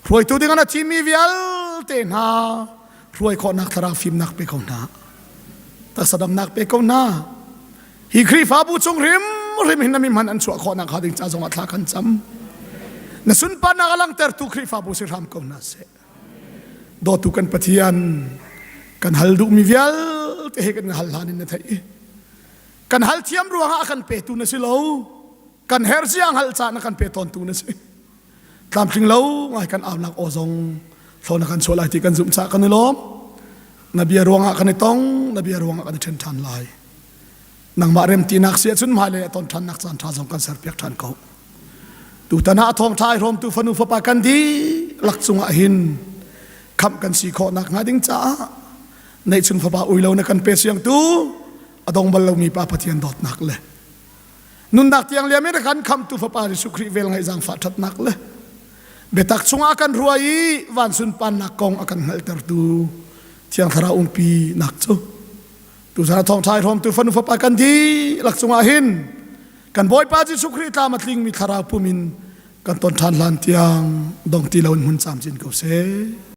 hruaitu ding an a thimmi vialte hna hruai khawhnak thlarau fimnak pe ko hna. Taksa damnak pe ko hna. Hi Khrihfabu chung hrimhrim hin na mi hman an chuah khawh nakhnga ding ca zongah thla kan cam. Na sunparnak a langhtertu Khrihfabu si hram ko hna seh. Dawtu kan Pathian, kan hal duhmi vialte he kan hal hlan in na theih i kan hal thiam ruangah a kan petu na si lo. Kan her zia hngalh caah na kan pe tawntu na si. Tlamtling lo ngai kan aunak aw zong thlawn na kan chuah lai ti kan zumh caah kan i lawm. Na bia ruangah kan i tong, na bia ruangah kan i ṭhen ṭhan lai. Nangmah remtinak si ahcun hmailei a ton ṭhannak caan ṭha zong kan serpiak ṭhan ko. Tutan ah a thawngṭha ai hrawmtu fanu fapa kan dihlak cungah hin khamh kan si khawh nakhnga ding caah neihchun fapa ui lo na kan pe siangtu a dong bal lomi Pa Pathian dawtnak le nunnak tiang liam in a kan khamhtu fapa Jesuh Khrih vel ngaih zaangfah ṭhatnak le biatak chungah kan ruai i van sunparnak kong a kan hngalhtertu Thiang Thlarau umpi nak cu tuzan a thawngṭha i hrawmtu fanu fapa kan dihlak cungah hin kan Bawipa Jesuh Khrih tlam a tlingmi thlarau pum in kan ton ṭhan hlan tiang dong ti loin hmun camcin ko seh.